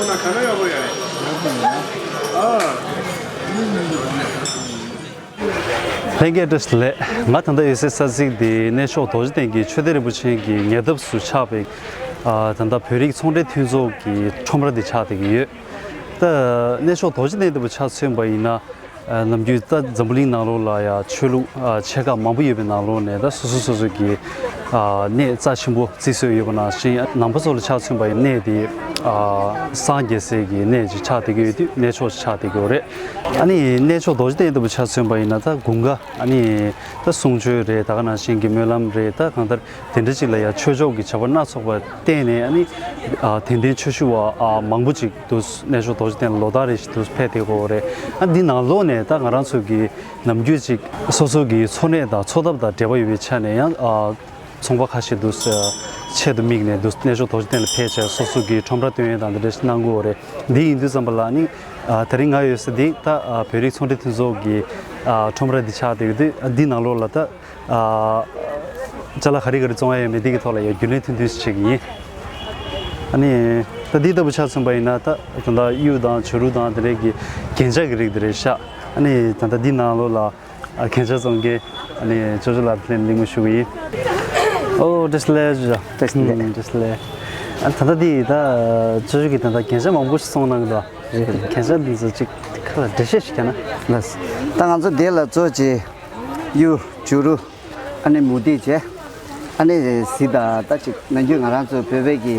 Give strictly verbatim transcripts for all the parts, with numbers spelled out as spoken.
ལྷན་རྒྱས་བཀྲ་ཤིས་བདེ་ལེགས། ང་ད་ལྟ་ཡོད་སའི་ས་ཚིགས་འདི་གནས་མཆོག་རྡོ་རྗེ་གདན་གྱི་ཆོས་སྡེ་རིན་པོ་ཆེ་གི་ཉེ་འདབས་སུ་ཆགས་པའི། ཨ། ད་ལྟ་བོད་རིགས་ཚོང་འབྲེལ་མཐུན་ཚོགས་ཀྱི་ཁྲོམ་ར་འདི་ཆགས་བསྡད་ཀྱི་ཡོད། ད་གནས་མཆོག་རྡོ་རྗེ་གདན་འདི་བོ་ཆ་མཚོན་པ་ཡིན་ན། ཨ། ནམ་རྒྱུན་ད་འཛམ་བུ་གླིང་ནང་ལོགས་ལ་ཡང་ཆོས་ལུགས། ཨ། ཆེ་ཁག་མང་པོ་ཡོད་པའི་ནང་ལོགས་ནས་ད་སོ་སོ་སོ་སོ་གི། ཨ། གནས་རྩ་ཆེན་པོ་བརྩི་སྲོལ་ཡོད་པ་ནང་བཞིན་ནང་པ་ཚོ་ལ་ཆ་མཚོན་པ་ཡིན་ན་གནས་དེ། ཨ། སངས་རྒྱས་སའི་གི་གནས་ཅིག་ཆགས་བསྡད་ཀྱི་ཡོད་དུས་གནས་མཆོག་ཅིག་ཆགས་བསྡད་ཀྱི་ཡོད་རེད། ཨ་ནི་གནས་མཆོག་རྡོ་རྗེ་གདན་ལྟ་བུ་ཆ་མཚོན་པ་ཡིན་ན་ད་དགུན་ཁ། ཨ་ནི་ད་གསུང་ཆོས་རེད། ད་ག་ནང་བཞིན་གྱི་སྨོན་ལམ་རེད། ད་གང་ལྟར་དེ་འདྲ་ཅིག་ལ་ཡང་ཆོས་ཕྱོགས་ཀྱི་བྱ་བ་སྣ་ཚོགས་པ་བསྟན་ནས། ཨ་ནི། ཨ། དད་ལྡན་ཆོས་ཞུ་བ། ཨ། མང་པོ་ཅིག་འདུག་གནས་མཆོག་རྡོ་རྗེ་གདན་ལ་ལོ་ལྟར་རེ་བཞིན་འདུག་ཕེབས་བསྡད་ཀྱི་ཡོད་རེད། ཨ། འདི་ནང་ལོགས་ནས་ད་ང་རང་ཚོ་གི་ནམ་རྒྱུན་ཅིག་སོ་སོ་གི་འཚོ་གནས་དང་འཚོ་ཐབས་དང་འབྲེལ་བ་ཡོད་པའི་ཆ་ནས་ཡང་། ཨ། ཚོང་པ་ཁ་ཤས་འདུག་ཆེད་དུ་དམིགས་ནས་འདུག་གནས་མཆོག་རྡོ་རྗེ་གདན་ལ་ཕེབས་བྱས་སོ་སོ་གི་ཁྲོམ་ར་སྟོན་ཡས་དང་འདི་འདྲ་ཞིག་གནང་གི་ཡོད་རེད། འདི་ཡིན་དུས་ཙམ་པ་ལ་ནི། ཨ། དེ་རིང་ང་ཡོད་ས་འདི་ད། ཨ། བོད་རིགས་ཚོང་འབྲེལ་མཐུན་ཚོགས་ཀྱི། ཨ། ཁྲོམ་ར་འདི་ཆགས་བསྡད་ཡོད་དུས། ཨ། འདི་ནང་ལོགས་ལ་ད། ཨ། ཅ་ལག་ག་རེ་ག་རེ་བཙོང་ཡ་ཡོད་མེད་འདི་གི་ཐོག་ལ་ཡང་རྒྱུས་ལོན་ཐུང་ཐུང་ཞིག་བྱེད་ཀྱི་ཡིན། ཨ་ནི་ད་འདི་ལྟ་བུ་ཆ་མཚོན་པ་ཡིན་ན་ད་ད་ལྟ་གཡུ་དང་བྱུ་རུ་དང་དེ་འདྲའི་གི་རྒྱན་ཆ་གི་རིགས་དེ་རེད་ཤག་ཨ་ནི་ད་ལྟ་འདི་ནང་ལོགས་ལ། ཨ། རྒྱན་ཆ་བཙོང་མཁན། ཨ་ནི་ཅོ་ཅོ་ལགས་ལ་གླེང་མོལ་ཞུ་གི་ཡིན། ཨོ། བཀྲ་ཤིས་བདེ་ལེགས་ཅོ་ཅོ། བཀྲ་ཤིས་བདེ་ལེགས། ཨུམ། བཀྲ་ཤིས་བདེ་ལེགས། ཨ། ད་ལྟ་འདི་ད་ཅོ་ཅོ་གིས་ད་ལྟ་རྒྱན་ཆ་མང་པོ་ཞིག་བཙོང་གནང་གི་འདུག་རེད། རྒྱན་ཆ་འདི་ཚོ་ཅིག་ཁ་ལ་འགྲེལ་བཤད་ཞིག་བྱས་ན། ལགས། ད་ང་ཚོ་འདི་ལ་གཙོ་ཆེ་གཡུ། བྱུ་རུ། ཨ་ནི་མུ་ཏིག་བྱས། ཨ་ནི་གཟི་དང་ད་ཅིག་ནམ་རྒྱུན་ང་རང་ཚོ་བོད་པའི་གི་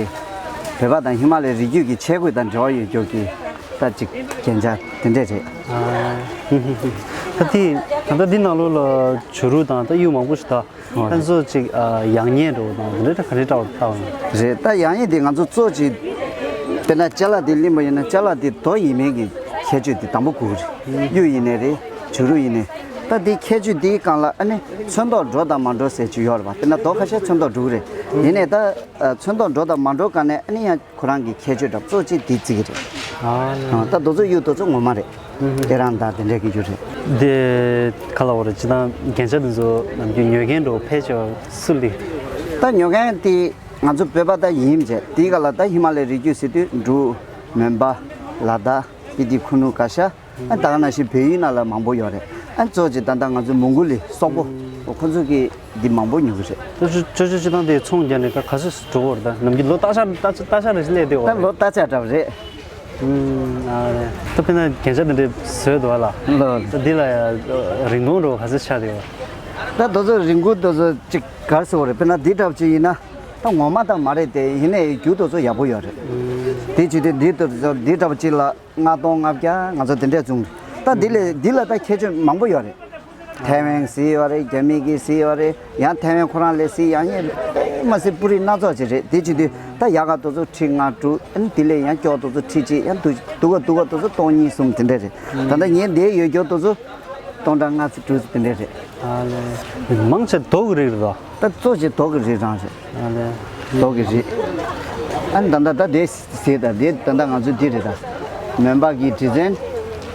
བོད་པ་དང་ཧི་མ་ལའི་རི་རྒྱུད་ཀྱི་ཆས་གོས་དང་འབྲེལ་བ་ཡོད་རྒྱུ་གི་ད་ཅིག་རྒྱན་ཆ་དེ་འདྲས་རེད། ཨ། ད་དེ་ད་ལྟ་འདི་ནང་ལོགས་ལ་བྱུ་རུ་དང་ད་གཡུ་མང་པོ་ཞིག་ད། ཨ། ཁྱེད་ཚོ་ཅིག་ཨ། ཡག་ཉེས་འདྲ་བོ་དང་དེ་འདྲ་ག་རེ་འདྲ་བོ་ལྟ་བ་ཡིན། རེད། ད་ཡག་ཉེས་དེ་ང་ཚོ་གཙོ་ཆེ་དཔེར་ན་ཅ་ལག་དེ་གླེང་པ་ཡིན་ན་ཅ་ལག་དེ་རྡོ་ཡིན་མིན་གྱི་ཁྱད་ཆོས་དེ་དང་པོ་དགོས་ཀྱི་རེད། གཡུ་ཡིན་ནའི་རེད། བྱུ་རུ་ཡིན་ནའི། ད་དེའི་ཁྱད་ཆོས་དེའི་སྒང་ལ་ཨ་ནི་ཚོན་མདོག་འགྲོ་དང་མ་འགྲོ་ཟེར་གྱི་ཡོད་རེད་པ། དཔེར་ན་རྡོ་ཁ་ཤས་ཚོན་མདོག་འགྲོ་གི་རེད། ཡིན་ནའི་ད་ཨ། ཚོན་མདོག་འགྲོ་དང་མ་འགྲོ་སྒང་ནས་ཨ་ནི་ཡང་ཁོ་རང་གི་ཁྱད་ཆོས་འདྲ་གཙོ་ཆེ་དེ་བརྩི་གི་རེད། ཨ། ད་རྡོ་ཚོ་གཡུ་རྡོ་ཚོ་ངོ་མ་རེད། ཨེ་རང་ད་དེ་འདྲས་ཀྱི་རྒྱུ་རེད། དེ་ག་ལ་བ་རེད། སྤྱིར་བཏང་རྒྱན་ཆ་འདི་ཚོ་ནམ་རྒྱུན་ཉོ་མཁན་འདྲ་བོ་ཕལ་ཆེ་བ་སུ་ལི། ད་ཉོ་མཁན་དེ་ང་ཚོ་བོད་པ་ད་ཡིན་བྱས། དེའི་སྒང་ལ་ད་ཧི་མ་ལའི་རི་རྒྱུད་ཟེར་དུས་འབྲུག། མོན་པ། ལ་དྭགས། སྤི་ཏི། ཁུ་ནུ། ག་ཤ། ཨ། ད་ག་ནང་བཞིན་བལ་ཡུལ་ནང་ལ་མང་པོ་ཡོད་རེད། ཨ། གཙོ་ཆེ་ད་ལྟ་ང་ཚོ་མོང་གོ་ལི། སོག་པོ། ཨོ། ཁོ་ཚོ་གིས་འདི་མང་པོ་ཉོ་གི་རེད། ད་ཅོ་ཅོ་ཅོ་སྤྱིར་བཏང་དེ་ཚོང་རྒྱག་ནས་ད་ག་ཚོད་འགྲོ་གི་རེད། ད་ནམ་རྒྱུན་ལོ་སྟག་ཤར་སྟག་སྟག་ཤར་རེ་བཞིན་སླེབས་བསྡད་ཡོད་རེད། ད་ལོ་སྟག་ཤར་འདྲ་བ་རེད། ཨུམ། ཨ་རེད། ད་དཔེར་ན་རྒྱན་ཆ་དེ་འདྲས་བཟོས་འདུག་བ་ལ། ལོ། ད་འདི་ལ་ཡ་རིན་གོང་འདྲ་བ་ག་ཚོད་ཆགས་བསྡད་ཡོད། ད་དེ་ཚོ་རིན་གོང་དེ་ཚོ་ཅིག་ག་རེ་ཟེར་དགོས་རེད། དཔེར་ན་འདི་འདྲ་བ་ཅིག་ཡིན་ན། ད་ངོ་མ་ད་མ་རེད་དེ། ཡིན་ནའི་རྒྱུ་དེ་ཚོ་ཡག་པོ་ཡོད་རེད། ཨུམ། དེ་བྱས་ཏེ་འདི་དེ་ཚོ་འདི་འདྲ་བ་ཅིག་ལ་ལྔ་སྟོང་ལྔ་བརྒྱ་ང་ཚོ་དེ་འདྲས་བཙོང་རེད། ད་འདི་ལས་འདི་ལ་ད་ཁྱད་ཆོས་མང་པོ་ཡོད་རེད། ཐའེ་ཝན་གཟི་ཡོད་རེད། རྒྱ་མི་གི་གཟི་ཡོད་རེད། ཡང་ཐའེ་ཝན་ཁོ་རང་ལ་གཟི་ཡག་ཉེས་དཔེ་མ་སྲིད་སྤུ་རིས་སྣ་ཚོགས་ཅིག་རེད། དེ་བྱེད་དུས་ད་ཡག་ག་དེ་ཚོ་ཁྲི་ལྔ་དྲུག་ཨ་ནི་དེ་ལས་ཡང་སྐྱོ་དེ་ཚོ་ཁྲི་གཅིག་ཡང་སྡུག་སྡུག་ག་སྡུག་ག་དེ་ཚོ་སྟོང་གཉིས་གསུམ་དེ་འདྲས་རེད། ད་ལྟ་ངའི་འདིར་ཡོད་རྒྱུ་དེ་ཚོ་སྟོང་ཕྲག་ལྔ་བཅུ་དྲུག་ཅུ་དེ་འདྲས་རེད། ཨ་ལེ། མང་ཆེ་རྡོ་གི་རིགས་རེད་དོ། ད་གཙོ་ཆེ་རྡོ་གི་རིགས་རང་རེད། ཨ་ལེ། རྡོ་གི་རིགས། ཨ་ནི་ད་ལྟ་ད་དེ་གཟི་དང་དེ་ད་ལྟ་ང་ཚོའི་འདི་རེད་ད། མོན་པ་གི་ཌི་ཛའིན།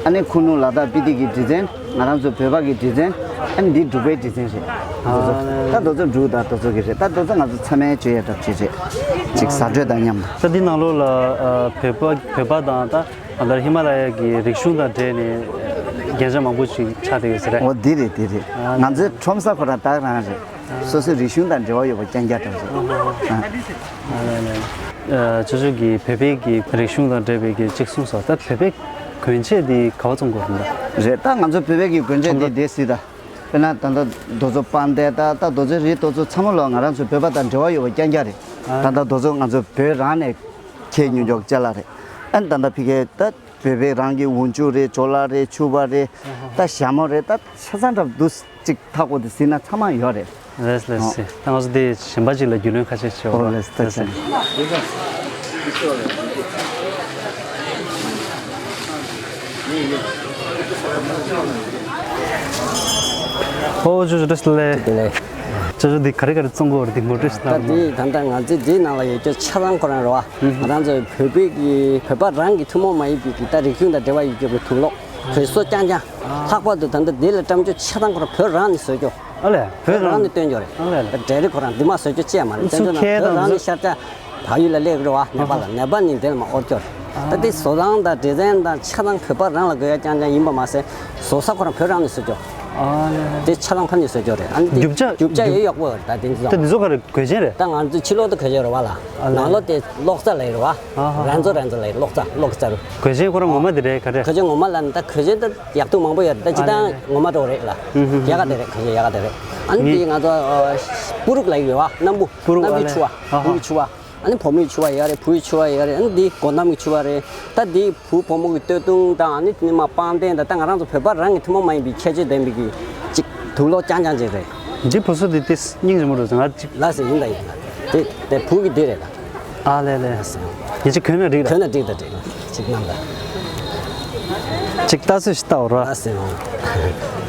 ཨ་ནི་ཁུ་ནུ་ལ་དྭགས་སྤི་ཏི་གི་ཌི་ཛའིན། ང་རང་ཚོ་བོད་པ་གི་ཌི་ཛའིན། ཨ་ནི་འདི་འབྲུག་པའི་ཌི་ཛའིན་རེད། ཨ་ལེ། ད་དེ་ཚོ་འབྲུག་དང་དེ་ཚོ་གི་རེད། ད་དེ་ཚོ་ང་ཚོ་ཚང་མས་སྤྱོད་ཡ་འདྲ་ཅིག་རེད། ཅིག་ཟ་འཕྲོད་དང་མཉམ་དུ། ད་འདི་ནང་ལོགས་ལ་ཨ་བོད་པ་བོད་པ་དང་ད་ཨ་ད་ཧི་མ་ལ་ཡ་གི་རིག་གཞུང་དང་འབྲེལ་ནས་རྒྱན་ཆ་མང་པོ་ཞིག་ཆགས་བསྡད་ཡོད་ས་རེད། འོ་འདི་རེད་འདི་རེད། ཨ་ང་ཚོའི་ཁྲོམ་ས་ཁོ་རང་ད་རང་རེད། སོ་སོའི་རིག་གཞུང་དང་འབྲེལ་བ་ཡོད་པ་རྐྱང་རྐྱང་འདྲ་བོ་ཞིག་ཨ་ལེ་ལེ། ཨ་ཅོ་ཅོ་གིས་བོད་པའི་གི་རིག་གཞུང་དང་འབྲེལ་བའི་གི་གཅིག་གསུངས་སོང་། ད་བོད་པའི་གོན་ཆས་འདི་ག་པར་བཙོང་དགོས་རེད་ད། རེད། ད་ང་ཚོ་བོད་པའི་གི་གོན་ཆས་འདི་འདི་སྲིད་ད། དཔེར་ན་ད་ལྟ་རྡོ་བཟོ་པང་གདན་ད་ད་རྡོ་བཟོའི་རིགས་རྡོ་བཟོ་ཚང་མ་ལོ་ང་རང་ཚོ་བོད་པ་དང་འབྲེལ་བ་ཡོད་པ་རྐྱང་རྐྱང་རེད། ད་ལྟ་རྡོ་བཟོ་ང་ཚོ་བོད་རང་ནས་ཁྱེད་ཉོ་འཇོག་ཅ་ལག་རེད། ཨ་ནི་ད་ལྟ་ཕ་གིའི་ད་བོད་པའི་རང་གི་འོག་འཇུག་རེད། ཇོ་ལ་རེད། ཕྱུ་པ་རེད། ད་ཞྭ་མོ་རེད། ད་ཆ་ཚང་འདྲ་འདུག་ཅིག་ཐག་པོ་དེ་ཟིན་ན་ཚང་མ་ཡོད་རེད། ལེས་ལེས་ཨོ། སི། ད་ང་ཚོ་དེ་གཞན་པ་ཅིག་ལ་རྒྱུས་ལོན་ཁ་ཤས་བྱེད་ཨོ་འོ། ལེས་ད་ལེས་ཆེ། སི། ཨོ་ཅོ་ཅོ་བཀྲ་ཤིས་བདེ་ལེགས། བདེ་ལེགས། ཅོ་ཅོ་འདི་ག་རེ་ག་རེ་བཙོང་གི་ཡོད་རེད། འདི་ངོ་སྤྲོད་ཞིག་ད་གནང་དེ་རོགས། ད་ལྟ་ང་ཚོའི་འདིའི་ནང་ལ་ཡོད་རྒྱུ་ཆ་ཚང་ཁོ་རང་རེད་བ། ང་རང་ཚོའི་བོད་པའི་གི་བོད་པ་རང་གི་ཐུན་མོང་མ་ཡིན་པའི་གི་ད་རིག་གཞུང་དང་འབྲེལ་བ་ཡོད་རྒྱུ་གི་དུག་ལོག་དྲོད་གསོ་རྐྱང་རྐྱང་། ལྷག་པར་དུ་ད་ལྟ་འདི་ལ་བཀྲམ་རྒྱུ་ཆ་ཚང་ཁོ་རང་བོད་རང་ནས་བཟོ་རྒྱུ། ཨ་ལས། བོད་རང་ནས་སྟོན་རྒྱུ་རེད། ཨ་ལས་ལས། འབྲས་རིགས་ཁོ་རང་འདི་མ་བཟོ་རྒྱུ་ཅི་ཡང་མ་རེད། ཚུ་བཙན་བྱོལ་ནང་ཁྱེད་བོད་རང་ནས་ཤར་རྒྱག་བལ་ཡུལ་ལ་སླེབས་རེད་བ། ནེ་པ་ལ་ནེ་པ་ནས་འདི་ལ་མ་དབོར་རྒྱུ་རེད། ད་དེ་བཟོ་སྟངས་དང་ཌི་ཛའིན་དང་ཆ་ཚང་བོད་པ་རང་ལ་དགོས་ཡ་རྐྱང་རྐྱང་ཡིན་པ་མ་ཟད། བཟོ་ས་ཁོ་རང་བོད་རང་ནས་བཟོ་ཆོག་ཨ་ལེ་ལེ། དེ་ཆ་ཚང་ཕ་ནས་བཟོ་ཆོག་རེད། ཨ་ནི་དེ་རྒྱུ་ཆ་རྒྱུ་ཆ་ཡོད་ཡོད་པོ་ཡོད་རེད། ད་དེ་ཚོ་ད་འདི་ཚོ་ག་རེ་གོས་ཆེན་རེད། ད་ང་ཚོ་ཕྱི་ལོག་ཏུ་གོས་ཆེན་རེད་བ་ལ། ཨ་ལེ། ནང་ལོག་དེ་གློག་རྩ་ལས་རེད་བ། ཨ་ཧ་ཧ། རང་བཟོ་རང་བཟོ་ལས་གློག་རྩ་གློག་རྩ་རུ། གོས་ཆེན་ཁོ་རང་ངོ་མ་དེ་རེད་ག་རེ། གོས་ཆེན་ངོ་མ་ལ་ནི་ད་གོས་ཆེན་ད་ཡག་ཐུག་མང་པོ་ཡོད་རེད། ད་ཅི་ད་ཨ་ལེ་ངོ་མ་འགྲོ་རེད་ལ། ཧུམ་ཧུམ་ཧུམ། ཡག་ག་དེ་རེད། གོས་ཆེན་ཡག་ག་དེ་རེད། ཨ་ནི་ངས་དེ་ང་ཚོ་ཨ་པུ་རུག་ལ་ཡོད་བ། སྣམ་བུ། པུ་རུག་སྣམ་བུའི་ཨ་ལེ། ཕྱུ་པ། ཨ་ཧ། བུའི་ཕྱུ་པ། ཨ་ནི་བུ་མོའི་ཕྱུ་པ་ཡོད་རེད། བུའི་ཕྱུ་པ་ཡོད་རེད། ཨ་ནི་འདི་སྒོ་གནམ་གྱི་ཕྱུ་པ་རེད། ད་འདི་བུ་བུ་མོ་གི་སྟོད་ཐུང་དང་། ཨ་ནི་དེ་ནས་མར་པང་གདན་དང་། ད་ང་རང་ཚོ་བོད་པ་རང་གི་ཐུན་མོང་མ་ཡིན་པའི་ཁྱད་ཆོས་ལྡན་པའི་གི་ཅིག་དུག་ལོག་རྐྱང་རྐྱང་ཅིག་རེད། འདི་བུ་སུ་དེ་དེ་སྙིང་རྗེ་མོ་འགྲོ་ང་ཅིག་ལ་ཟེར་ཡིན་ད་ཡིན་ད། དེ་དེ་བུ་གི་འདི་རེད་ད། ཨ་ལེ་ལེ། ལ་ཟེར། ཡིན་ཅིག་གོན་ན་འགྲིག་ད། གོན་ན་འགྲིག་ད་འགྲིག་ཅིག་གནང་ད། ཅིག་ལྟ་སྲོལ་ཞིག་ལྟ་འོ་ར། ལ་ཟེར།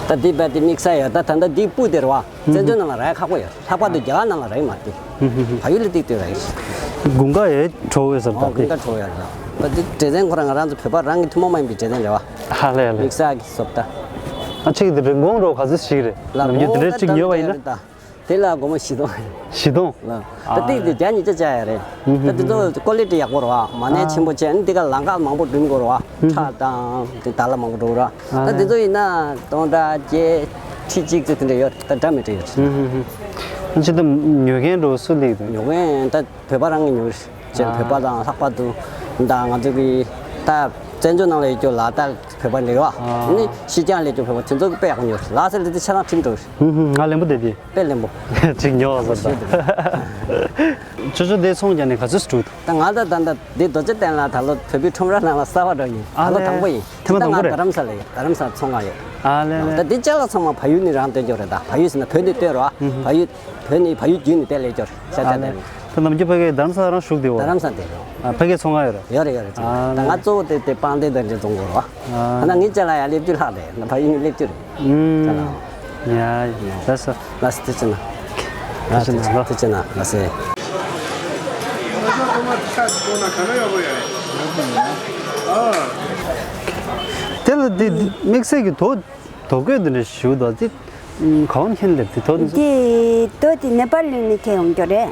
ད་འདི་བས་དེ་དམིགས་བསལ་ཡོད་ད། ད་ད་འདི་སྤུ་དེ་རེད་བ། བཙན་བྱོལ་ནང་ལ་རག་ཁག་པོ་ཡོད། ལྷག་པར་དུ་རྒྱ་གར་ནང་ལ་རག་མ་སྟེ། ཧུམ་ཧུམ་ཧུམ། ཕ་ཡུལ་ལ་ཏིག་ཏིག་རག་ཡོད། དགུན་ཁ་ཡོད་གྲོ་བོ་ཟེར་ཨོ་ད་དེ། དགུན་ཁ་གྲོ་ཡོད་རེད། ད་དེ་ཌི་ཛའིན་ཁོ་རང་ང་རང་ཚོ་བོད་པ་རང་གི་ཐུན་མོང་མ་ཡིན་པའི་ཌི་ཛའིན་རེད་བ། ཧ་ལས་ལས། དམིགས་བསལ་གྱི་བཟོ་ལྟ། ཨ་ཅིག་དེ་རིན་གོང་རོ་ག་ཚོད་ཞིག་རེད། ལ་ནམ་རྒྱུན་དེ་འདྲའི་ཅིག་ཉོས་པ་ཡིན་ན། ད་དེ་ལ་སྒོར་མོ་བཞི་སྟོང་རེད། བཞི་སྟོང་། ལ། ད་ཏིག་དེ་བརྒྱ་ཉིས་བརྒྱ་བྱ་ཡ་རེད། ད་དེ་ཚོ་ཀོ་ལི་ཊི་ཡག་པོ་རེད་བ། མ་གནས་ཆེན་པོ་བྱས། ཨ་ནི་དེ་ག་ལམ་ཁ་མང་པོ་འགྲིམ་དགོས་རེད་བ། ཁྲག་དང་དེ་ད་ལ་མང་པོ་འགྲོ་ར། ད་དེ་ཚོ་ཡིན་ན་སྟོང་ཕྲག་བརྒྱད་ཁྲི་གཅིག་ཙམ་དེ་འདྲ་ཡོད། ད་འདྲ་མི་འདྲ་ཡོད། ཨ་ཅི་ད་ཉོ་མཁན་འགྲོ་སུ་ལེགས་འདུག་ཉོ་མཁན་ད་བོད་པ་རང་གི་ཉོ་རེད། ཅེས་བོད་པ་དང་ལྷག་པར་དུ་ད་ང་ཚོ་གི་ད་བཙན་བྱོལ་ནང་ལ་ཡོད་རྒྱུ་ལ་ད་བོད་པ་འདྲ་བ། ཨ་ནི་ཕྱི་རྒྱལ་ལ་ཡོད་རྒྱུ་བོད་པ་དེ་ཚོ་གི་དཔེ་ཡག་པོ་ཉོ་རེད། ལ་སེ་ལ་དེ་ཆ་ཚང་ཁྲིམས་འགྲོ་རེད། ཧུམ་ཧུམ། ང་ལེན་པོ་དེ་དེ། དཔེ་ལེན་པོ། ཅིག་ཉོ་བ་ཟེར་ད། ཅོ་ཅོ་དེ་ཚོང་རྒྱག་ནས་ག་ཚོད་སུ་འགྲོ་འདུག་ད་ང་ད་ད་ད་འདི་རྡོ་རྗེ་གདན་ལ་ད་ལོ་བོད་པའི་ཁྲོམ་ར་ནང་ལ་གསར་པ་འགྲོ་ཡིན། ཨ་ད་ལོ་ལེ། དང་པོ་ཡིན། ཐེངས་མ་ད་དང་པོ་ང་རེད། རྡ་རམ་ས་ལ་ཡོད། རྡ་རམ་ས་ཚོང་ཁང་ཡོད། ཨ་ལེ་ལེ། ད་འདི་ཅ་ལག་ཚང་མ་བལ་ཡུལ་ནས་རང་སྟོན་རྒྱུ་རེད། ད་བལ་ཡུལ་ཟེར་ན་བོད་ནས་སྟོན་རོགས། ཧུམ་ཧུམ། བལ་ཡུལ་བོད་ནས་བལ་ཡུལ་བརྒྱུད་ནས་དེ་ལས་སྐྱོར་ཤ་ཨ་ཆ་ལེ། དེ་རེད། ད་ནམ་རྒྱུན་ཕ་གིའི་རྡ་རམ་ས་རང་བཞུགས་བསྡད་ཡོད། རྡ་རམ་ས་དེ་རེད། ཨ་ཕ་གིའི་ཚོང་ཁང་ཡོད་རེད། ཡོད་རེད་ཡོད་རེད། ཅིག་ཨ་ད་ང་གཙོ་བོ་དེ་དེ་པང་གདན་དང་འདྲ་བཙོང་དགོས་རེད་བ། ཨ་ད་ན་ངའི་ཅ་ལག་ཡ་སླེབས་རྒྱུ་ལྷག་རེད། ན་ཕ་ཡུལ་ནས་སླེབས་རྒྱུ་རེད། ཨུམ། ཅ་ལག་ཡ་ཡ་ལགས་སོ། ལགས་སོ་ཐུགས་རྗེ་གནང་། ཐུགས་རྗེ་གནང་། ཐུགས་རྗེ་གནང་། ལགས་སོ། དེ་ལ་འདི་དམིགས་བསལ་གྱི་དོ། དོ་བཀོད་འདི་འདྲ་ཞུ་དོ་དེ། ག་བ་ནས་ཁྱེར་ལེབ་དེ་དོ་འདི་ཚོ། དེ་དོ་དེ་ནེ་པཱལ་ནས་ཁྱེར་ཡོང་རྒྱུ་རེད།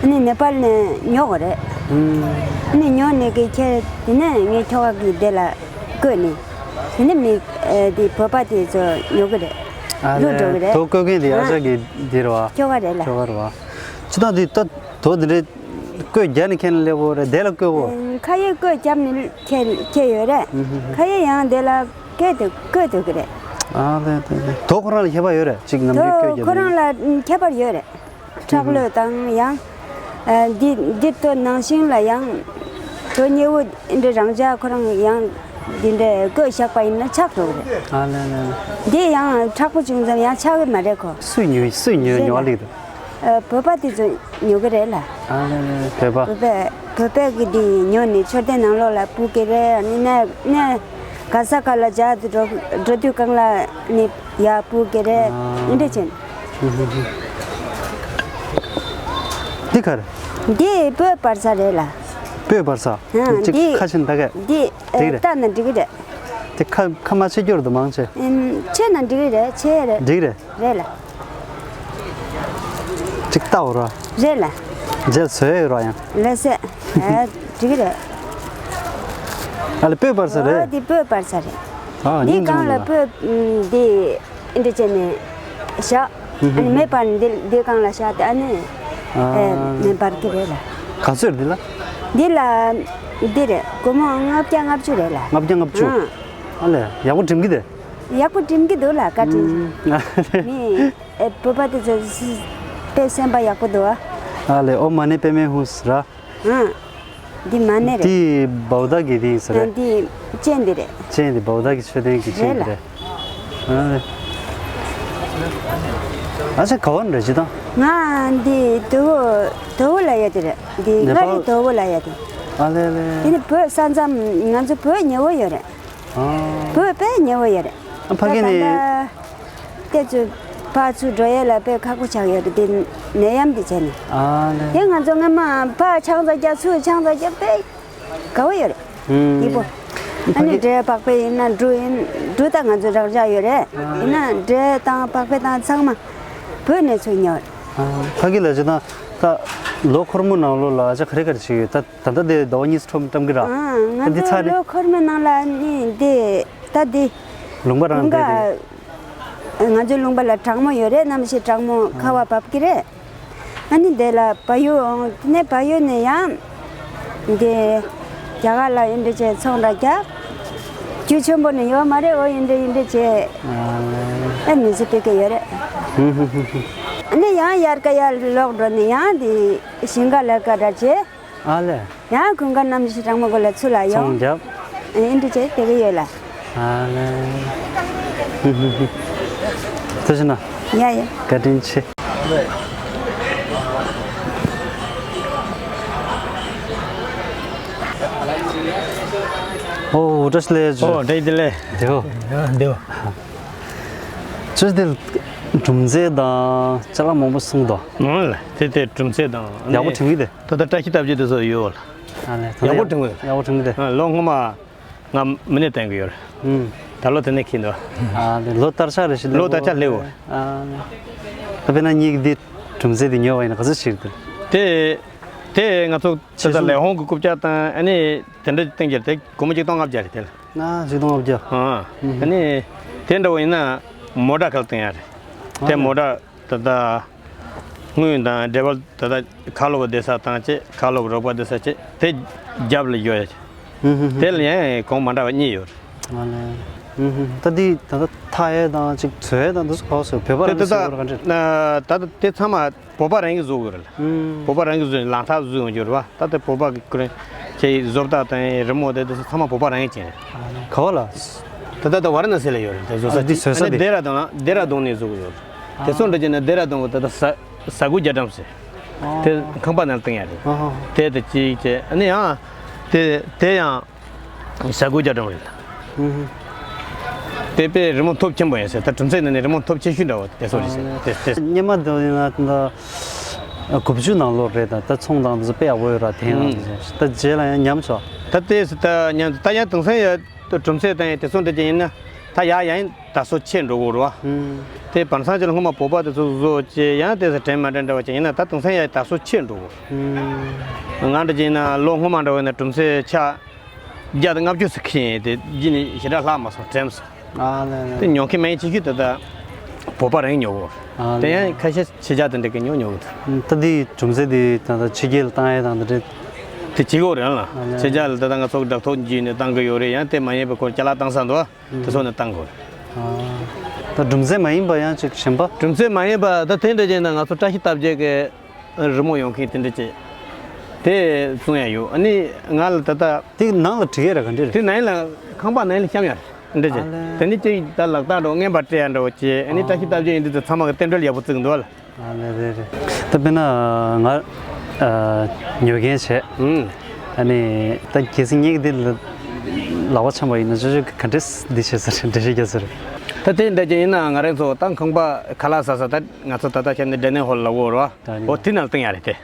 ཨ་ནི་ནེ་པཱལ་ནས་ཉོ་དགོས་རེད། ཨ་ནི་ཉོ་ནས་གི་ཁྱེར་དེ་ནས་ངའི་ཁྱོ་ག་གི་དེ་ལ་བཀོད་ནས། དེ་ནས་མི་དེ་བོད་པ་དེ་ཚོ་ཉོ་གི་རེད། ཨ་ལེ། བླུག་འགྲོ་གི་རེད། དོ་བཀོད་མཁན་དེ་ཨ་ཨ་ཅག་གི་དེ་རེད་བ། ཁྱོ་ག་རེད་ལ། ཁྱོ་ག་རེད་བ། ཅི་ད་དེ་ད་དོ་དེ་འདྲའི་བཀོད་རྒྱག་ནས་ཁྱེར་ལེབ་བོ་རེད། དེ་ལ་བཀོད་བོ། ཁ་ཡེ་བཀོད་རྒྱབ་ནས་ཁྱེར་ཁྱེར་ཡོད་རེད། ཁ་ཡེ་ཡང་དེ་ལ། སྐད་དུ་སྐད་དུ་གི་རེད། ཨ་ལེ་ལེ་ལེ། དོ་ཁོ་རང་ལ་ཁྱད་པར་ཡོད་རེད། ཅིག་ནམ་རྒྱུན་དོ་སྐད་རྒྱབ་ཁོ་རང་ལ་ཁྱད་པར་ཡོད་རེད། ཁྲག་ལོས་དང་ཡང་། ཨ་འདི་འདི་དོ་ནང་བཞིན་ལ་ཡང་། དོ་མཉེ་བོ་འདི་རང་ཅག་ཁོ་རང་ཡང་འདི་འདྲ་བཀོད་བཞག་པ་ཡིན་ན་ཆག་འགྲོ་གི་རེད། ཨ་ལེ་ལེ་ལེ། འདི་ཡང་མཁྲེགས་པོ་བྱུང་ཙང་ཡང་ཆག་གི་མ་རེད་ཁོ། སུས་ཉོས་སུས་ཉོས་རེད་ཉོ་ལ། ལེགས་འདུག་ཨ་བོད་པ་དེ་ཚོ་ཉོ་གི་རེད་ལ། ཨ་ལེ་ལེ་བོད་པ། བོད་པས་བོད་པས་གི་དེ་ཉོ་ནས་མཆོད་རྟེན་ནང་ལོགས་ལ་སྤུ་གི་རེད། ཨ་ནི་ནས་ནས་ག་ས་ག་ལ་འཇག་ཏུ་འགྲོ་འགྲོ་དུས་གང་ལ་ནི་ཡ་སྤུ་གི་རེད། ཨ་ཨིན་འདྲ་ཅན། འདི་ག་རེད། འདི་སྤོས་འབར་ས་རེད་ལ། སྤོས་འབར་ས། ཨ་ཅིག་འདི་ཁ་ཕྱིན་ད་གས། འདི་འགྲིག་རེད། ལྟ་ན་འགྲིག་གི་རེད། དེ་ཁ་ཁ་མ་ཕྱེ་རྒྱུར་དུ་མང་ཆེ། ཨིན་ཕྱེ་ན་འགྲིག་གི་རེད། ཕྱེ་རེད། འགྲིག་རེད། རེད་ལ། ཅིག་ལྟ་འོ་ར། རེད་ལ། རྗེས་བཟོས་ཡོད་ར་ཡང་། ལ་སེ། ཨ་འགྲིག་གི་རེད། ཨ་ལེ་སྤོས་འབར་ས་རེད། ཨོ་འདི་སྤོས་འབར་ས་རེད། ཨ་འདི་སྙིང་རྗེ་གང་ལ་མོ་ལ། སྤོས་འདི་འདི་བྱས་ནས་བཞག་ཨ་ནི་མེ་འབར་ནས་འདི་འདི་སྒང་ལ་བཞག་སྟེ་ཨ་ནི། ཨ། ཨེ་མེ་འབར་གི་རེད་ལ། ག་ཚོད་འདི་ལ། འདི་ལ། འདི་རེད། སྒོར་མོ་ལྔ་བརྒྱ་ལྔ་བཅུ་རེད་ལ། ལྔ་བརྒྱ་ལྔ་བཅུ། ཨ། ཨ་ལས་ཡག་པོ་འགྲིམ་གི་དེ། ཡག་པོ་འགྲིམ་གི་འདུག་ལ་བཀའ་དྲིན། ཨ་ལས། མི། ཨེ་བོད་པ་དེ་ཚོ་དཔེ་སེམས་པ་ཡག་པོ་འདུག་ཨ། ཨ་ལས་ཨོཾ་མ་ཎི་པདྨེ་ཧཱུྃ་ཟེར་ར། ཨ། འདི་མ་ཎི་རེད། འདི་བའུ་ཏཱ་གི་རིང་ཟེར་རེད། འདི་སྤྱན་འདི་རེད། སྤྱན་འདི་བའུ་ཏཱ་གི་མཆོད་རྟེན་གྱི་སྤྱན་འདི་རེད་རེད། ཨ་ལས། ཨ་ཅག་ག་བ་ནས་རེད་ཅི་དང་། ང་འདི་དོ་བོ་དོ་བོ་ལ་ཡ་དེ་རེད། འདི་ནེ་པཱལ། མངའ་རིས་དོ་བོ་ལ་ཡ་དེ། ཨ་ལས་ལས། དེ་ནི་བོད་ས་མཚམས་ང་ཚོ་བོད་ཉེ་བོ་ཡོད་རེད། ཨ། བོད་དཔེ་ཉེ་བོ་ཡོད་རེད། ཨ་ཕ་གི་ནས། ད་ལྟ་དེ་ཚོ་ཕར་ཚུར་འགྲོ་ཡས་ལ་དཔེ་ཁག་པོ་ཆགས་ཡོད་རེད། དེ་ནད་ཡམས་དེ་བྱས་ནས། ཨ་ལས། དེ་ང་ཚོ་སྔ་མ་ཕར་ཆང་ས་རྒྱག་ཚུར་ཆང་ས་རྒྱག་དཔེ་དགའ་བོ་ཡོད་རེད། ཨུམ། ཡིན་པོ། ཨ་ཕ་ནི་གི། འབྲས་བག་ཕེ་ཡིན་ན་འབྲུ་ཡིན་འབྲུ་ད་ང་ཚོ་རག་རྒྱག་ཡོད་རེད། ཨ། ཡིན་ན་འབྲས་དང་བག་ཕེ་དང་ཚང་མ་བོད་ནས་ཚུར་ཉོ་རེད། ཨ་ཕ་གི་ལ་ཅི་དང་ད་ ལོ་འཁོར་མོ་ནང་ལོགས་ལ་ཨ་ཅག་ག་རེ་ག་རེ་བྱེད་ཡོད། ད་ད་ལྟ་དེ་ཟླ་བ་གཉིས་ཁྲོམ་བཀྲམ་གི་ར། ཨ། ང་ད་འདི་ཚོ་ཚར་ནས་ལོ་འཁོར་མོ་ནང་ལ་ནི་དེ་ད་དེ་ལུང་པ་རང་ཁུང་བསྡད་དེ། ང་ཚོའི་ལུང་པ་ལ་གྲང་མོ་ཡོད་རེད། གནམ་གཤིས་གྲང་མོ་ཁ་བ་བབས་ཀྱི་རེད། ཨ་ནི་དེ་ལ་བལ་ཡུལ་འོང་། དེ་ནས་བལ་ཡུལ་ནས་ཡང་དེ་རྒྱ་གར་ལ་ཨེ་འདྲ་བྱས་ཚོང་ར་རྒྱག་རྒྱུ་ཆེན་པོ་ནི་ཡོད་མ་རེད། འོ་ཨེ་འདྲ་ཨེ་འདྲ་བྱས་ཨ་མི་ཚེ་སྤེལ་གི་ཡོད་རེད། ཨ་ནི་ཡང་དབྱར་ཁ་ཡར་ལོག་འགྲོ་ནས་ཡང་དེ་ཞིང་ཁ་ལས་ཀ་འདྲ་བྱས། ཨ་ལས། ཡང་དགུན་ཁ་གནམ་གཤིས་གྲང་མོ་གོ་ལ་ཚུར་ལ་ཡོང་། ཚོང་རྒྱབ། ཨེ་འདྲ་བྱས་བསྡད་ཀྱི་ཡོད་ལ། ཨ་ལས། ཐུགས་རྗེ་གནང་། ཡ་ཡ། བཀའ་དྲིན་ཆེ། ཨོ་བཀྲ་ཤིས་བདེ་ལེགས། ཨོ་བཀྲ་ཤིས་བདེ་ལེགས། བདེ་པོ། ཡ་བདེ་པོ། ཅོ་དེ་སྒྲུང་མཛོད་དང་ཅ་ལག་མང་པོ་གསུངས་འདུག་ཨོ་ལ་དེ་དེ་སྒྲུང་མཛོད་དང་ཡག་པོ་དྲན་གི་དེ། ད་ལྟ་བཀྲ་ཤིས་ལྟ་བྱེད་དེ་ཚོ་ཡོད་ལ། ཨ་ལས། ད་ཡག་པོ་དྲན་གི་ཡོད། ཡག་པོ་དྲན་གི་དེ། ཨ་ལོ་སྔོན་མ། ང་མི་ནས་བསྟན་གི་ཡོད་རེད། ཨུམ། ད་ལོ་དེ་ནས་ཁྱེར་འདུག་ཨ་དེ་ལོ་ལྟར་ཆགས་རེ་ཞིག་ལོ་ལྟར་ཆགས་སླེབས་ཡོད་རེད། ཨ་ད་དཔེར་ན་ཉིད་ཀྱི་འདི་སྒྲུང་མཛོད་འདི་ཉོས་པ་ཡིན་ན་ག་ཚོད་ཞིག་འདུག་དེ་དེ་ང་ཚོ་ད་ལྟ་ལས་ཁུངས་ཀྱི་རྐུབ་ཀྱག་དང་ཨ་ནི་དེ་འདྲ་བཏང་རྒྱུ་དེ་སྒོར་མོ་གཅིག་སྟོང་ལྔ་བརྒྱ་རེད་དེ་ལ། ང་གཅིག་སྟོང་ལྔ་བརྒྱ། ཨ་ཨུམ། ཨ་ནི་དེ་འདྲ་བ་ཡིན་ན་མོ་ཊ་ག་ལ་བཏང་ཡ་རེད། དེ་ཨ་མོ་ཊ་ད་ལྟ། དངུལ་དང་འབྲས་བལ་ད་ལྟ་ཁ་ལོ་བ་བསྡད་ས་དང་བཅས་ཁ་ལོ་བ་རོགས་པ་བསྡད་ས་བཅས་དེ་རྒྱབ་ལ་ཡོད་ཡ། ཧུམ་ཧུམ་ཧུམ། དེ་ལ་ཡང་གོང་མ་འདྲ་བ་གཉིས་ཡོད་རེད། ཨ་ལས། ཧུམ་ཧུམ། ད་འདི་ད་ལྟ་འཐག་ཡས་དང་ཅིག་བཟོ་ཡས་དང་འདི་ཚོ་ག་པར་བཟོ། བོད་པ་དེ་རང་ད་གིས་བཟོ་དགོས་རེད་ག་འདྲ། ད་ད་དེ་ཚང་མ་བོད་པ་རང་གིས་བཟོ་དགོས་རེད་ལ། ཧུམ། བོད་པ་རང་གིས་བཟོས་ནས་ལག་འཐག་བཟོས་ཡོང་རྒྱུ་རེད་བ། ད་ལྟ་བོད་པ་གི་ཁོ་རང་ཁྱེད་ཀྱི་བཟོ་ལྟ་དང་རི་མོ་དེ་དེ་ཚོ་ཚང་མ་བོད་པ་རང་གིས་བྱས་རེད། ཨ་ལས། ག་པར་ལ། ད་ལྟ་ད་ཝ་ར་ཎ་སི་ལ་ཡོད་རེད་དེ་བཟོ་ས་ཨ་འདི་དེ། བཟོ་ས་ཨ་ནི་དེ། ལྡེ་ར་ལྡུན་ལ་ལྡེ་ར་ལྡུན་ནས་བཟོ་གི་ཡོད་རེད། དེ་ཚོ་འདྲ་བྱས་ན་ལྡེ་ར་ལྡུན་གི་ད་ལྟ་ཟ་ཟ་ཁུ་རྒྱ་གྲམ་ཟེར། དེ་ཁང་པ་ནང་བཏིང་ཡ་རེད། ཨ་ཧ། དེ་དེ་གཅིག་བྱས་ཨ་ནི་ཡང་དེ་དེ་ཡང་ཟ་ཁུ་རྒྱ་གྲམ་རེད། ཨུ་ཧུ། དེ་དཔེ་རི་མོ་མཐོ་ཆེན་པོ་ཡིན་ཟེར། ད་གྲུམ་ཚེ་ནང་ནས་རི་མོ་མཐོ་ཆེ་ཤོས་འདྲ་བོ་དེ་ཚོ་རེད་ཟེར། དེ་དེ་སྔོན་མ་དེ་ཡིན་ན་ད་དགུ་བཅུ་ནང་ལོགས་རེད། ད་ད་ཚོང་དང་དེ་ཚོ་དཔེ་ཡག་པོ་ཡོད་ར། དེ་ཡང་ཨུ། དེ་ཚོ་ད་རྗེས་ལ་ཡང་ཉམས་ཆོག་ད་དེ་ད་ཉམས་ད་ཡང་དེང་སང་ཡ་གྲུམ་ཚེ་དང་དེ་ཚོ་འདྲ་ཅིག་ཡིན་ན་ད་ཡ་ཡང་དར་སྲོལ་ཆེ་འགྲོ་གི་རེད་བ། ཨུ། དེ་བར་སང་ཅིག་ལ་སྔོན་མ་བོད་པ་དེ་ཚོ་བཟོ་བྱས་ཡང་དེ་ཚོ་དྲན་མ་དྲན་འདྲ་བ་ཅིག་ཡིན་ན་ད་དེང་སང་ཡ་དར་སྲོལ་ཆེ་འགྲོ་གི་རེད། ཨུ། ང་འདྲ་ཅིག་ཡིན་ན་ལོ་སྔོན་མ་འདྲ་བ་ཡིན་ན་གྲུམ་ཚེ་ཆ་བརྒྱ་དང་ལྔ་བཅུ་ཙམ་ཁེངས་ཏེ་རྗེས་ནས་ཞེ་དྲག་ལྷག་མ་སོང་། དྲན་མ་སོང་། ཨ་ལས་ལས། དེ་ཉོ་མཁན་མང་ཆེ་ཤོས་དེ་ད་བོད་པ་རང་ཉོ་གོ། ཨ་ལས། དེ་ཡང་ཁ་ཤས་ཕྱི་རྒྱལ་དེ་འདྲ་གི་ཉོ་ཉོ་གི་འདུག་ད་འདི་གྲུམ་ཚེ་འདི་ད་ལྟ་ཕྱི་རྒྱལ་ལ་བཏང་ཡས་དང་དེ་འདྲ། དེ་བྱེད་གོ་རེད་ལ། ཨ་ལས། ཕྱི་རྒྱལ་ལ་ད་ལྟ་ང་ཚོ་འདྲ་ཐོག་འཇུས་ནས་བཏང་གི་ཡོད་རེད། ཡང་དེ་མ་ཡིན་པའི་སྐོར་ཅ་ལག་བཏང་ས་འདུག་དེ་ཚོ་ནས་བཏང་དགོས་རེད། ཨ། ད་གྲུམ་ཚེ་མ་ཡིན་པ་ཡང་ཅིག་གཞན་པ། གྲུམ་ཚེ་མ་ཡིན་པ་ད་དེ་འདྲ་བྱས་ན་ང་ཚོ་བཀྲ་ཤིས་རྟགས་བརྒྱད་ཀྱི་རི་མོ་ཡོང་མཁན་དེ་འདྲ་བྱས། དེ་བཙོང་ཡ་ཡོད། ཨ་ནི་ང་ལ་ད་ལྟ། དེ་ནང་ལ་བྲིས་ཡས་ར་ག་འདྲ་རེད། དེ་ནང་ལ་ཁང་པ་ནང་ལ་བཤམས་ཡ་རེད་འདྲ་བྱས། ཨ་ལས། དེ་ནི་ཅིག་ད་ལག་རྟགས་འདྲ་བོ་རྔན་པ་སྤྲད་ཡ་འདྲ་བོ་བྱས། ཨ་ནི་ཨ་བཀྲ་ཤིས་རྟགས་བརྒྱད་ཡིན་དུས་ད་ཚང་མ་གི་རྟེན་འབྲེལ་ཡག་པོ་བརྩི་གི་འདུག་ལ། ཨ་ལས་རེད་རེད། ད་དཔེར་ན་ང་ཨ་ཉོ་མཁན་བྱས། ཨུམ། ཨ་ནི་ད་གལ་སྲིད་ངེད་ཀྱི་འདི་ལ་ལག་པ་འཆང་བ་ཡིན་ན་ཅོ་ཅོ་གི་ག་འདྲས་འདི་བྱེད་ས་རེད། འགྲེལ་བཤད་རྒྱག་ས་རེད། ད་དེ་འདྲ་ཅིག་ཡིན་ན་ང་རང་ཚོ་ད་ཁང་པ་ཁ་ལག་ཟ་ས་ད་ང་ཚོ་ད་ལྟ་བྱས་ནས་ཌའི་ནིང་ཧོལ་ལབ་ཀྱི་ཡོད་རེད་བ། ཨོ་དེ་ནང་ལ་བཏིང་ཡ་རེད་དེ།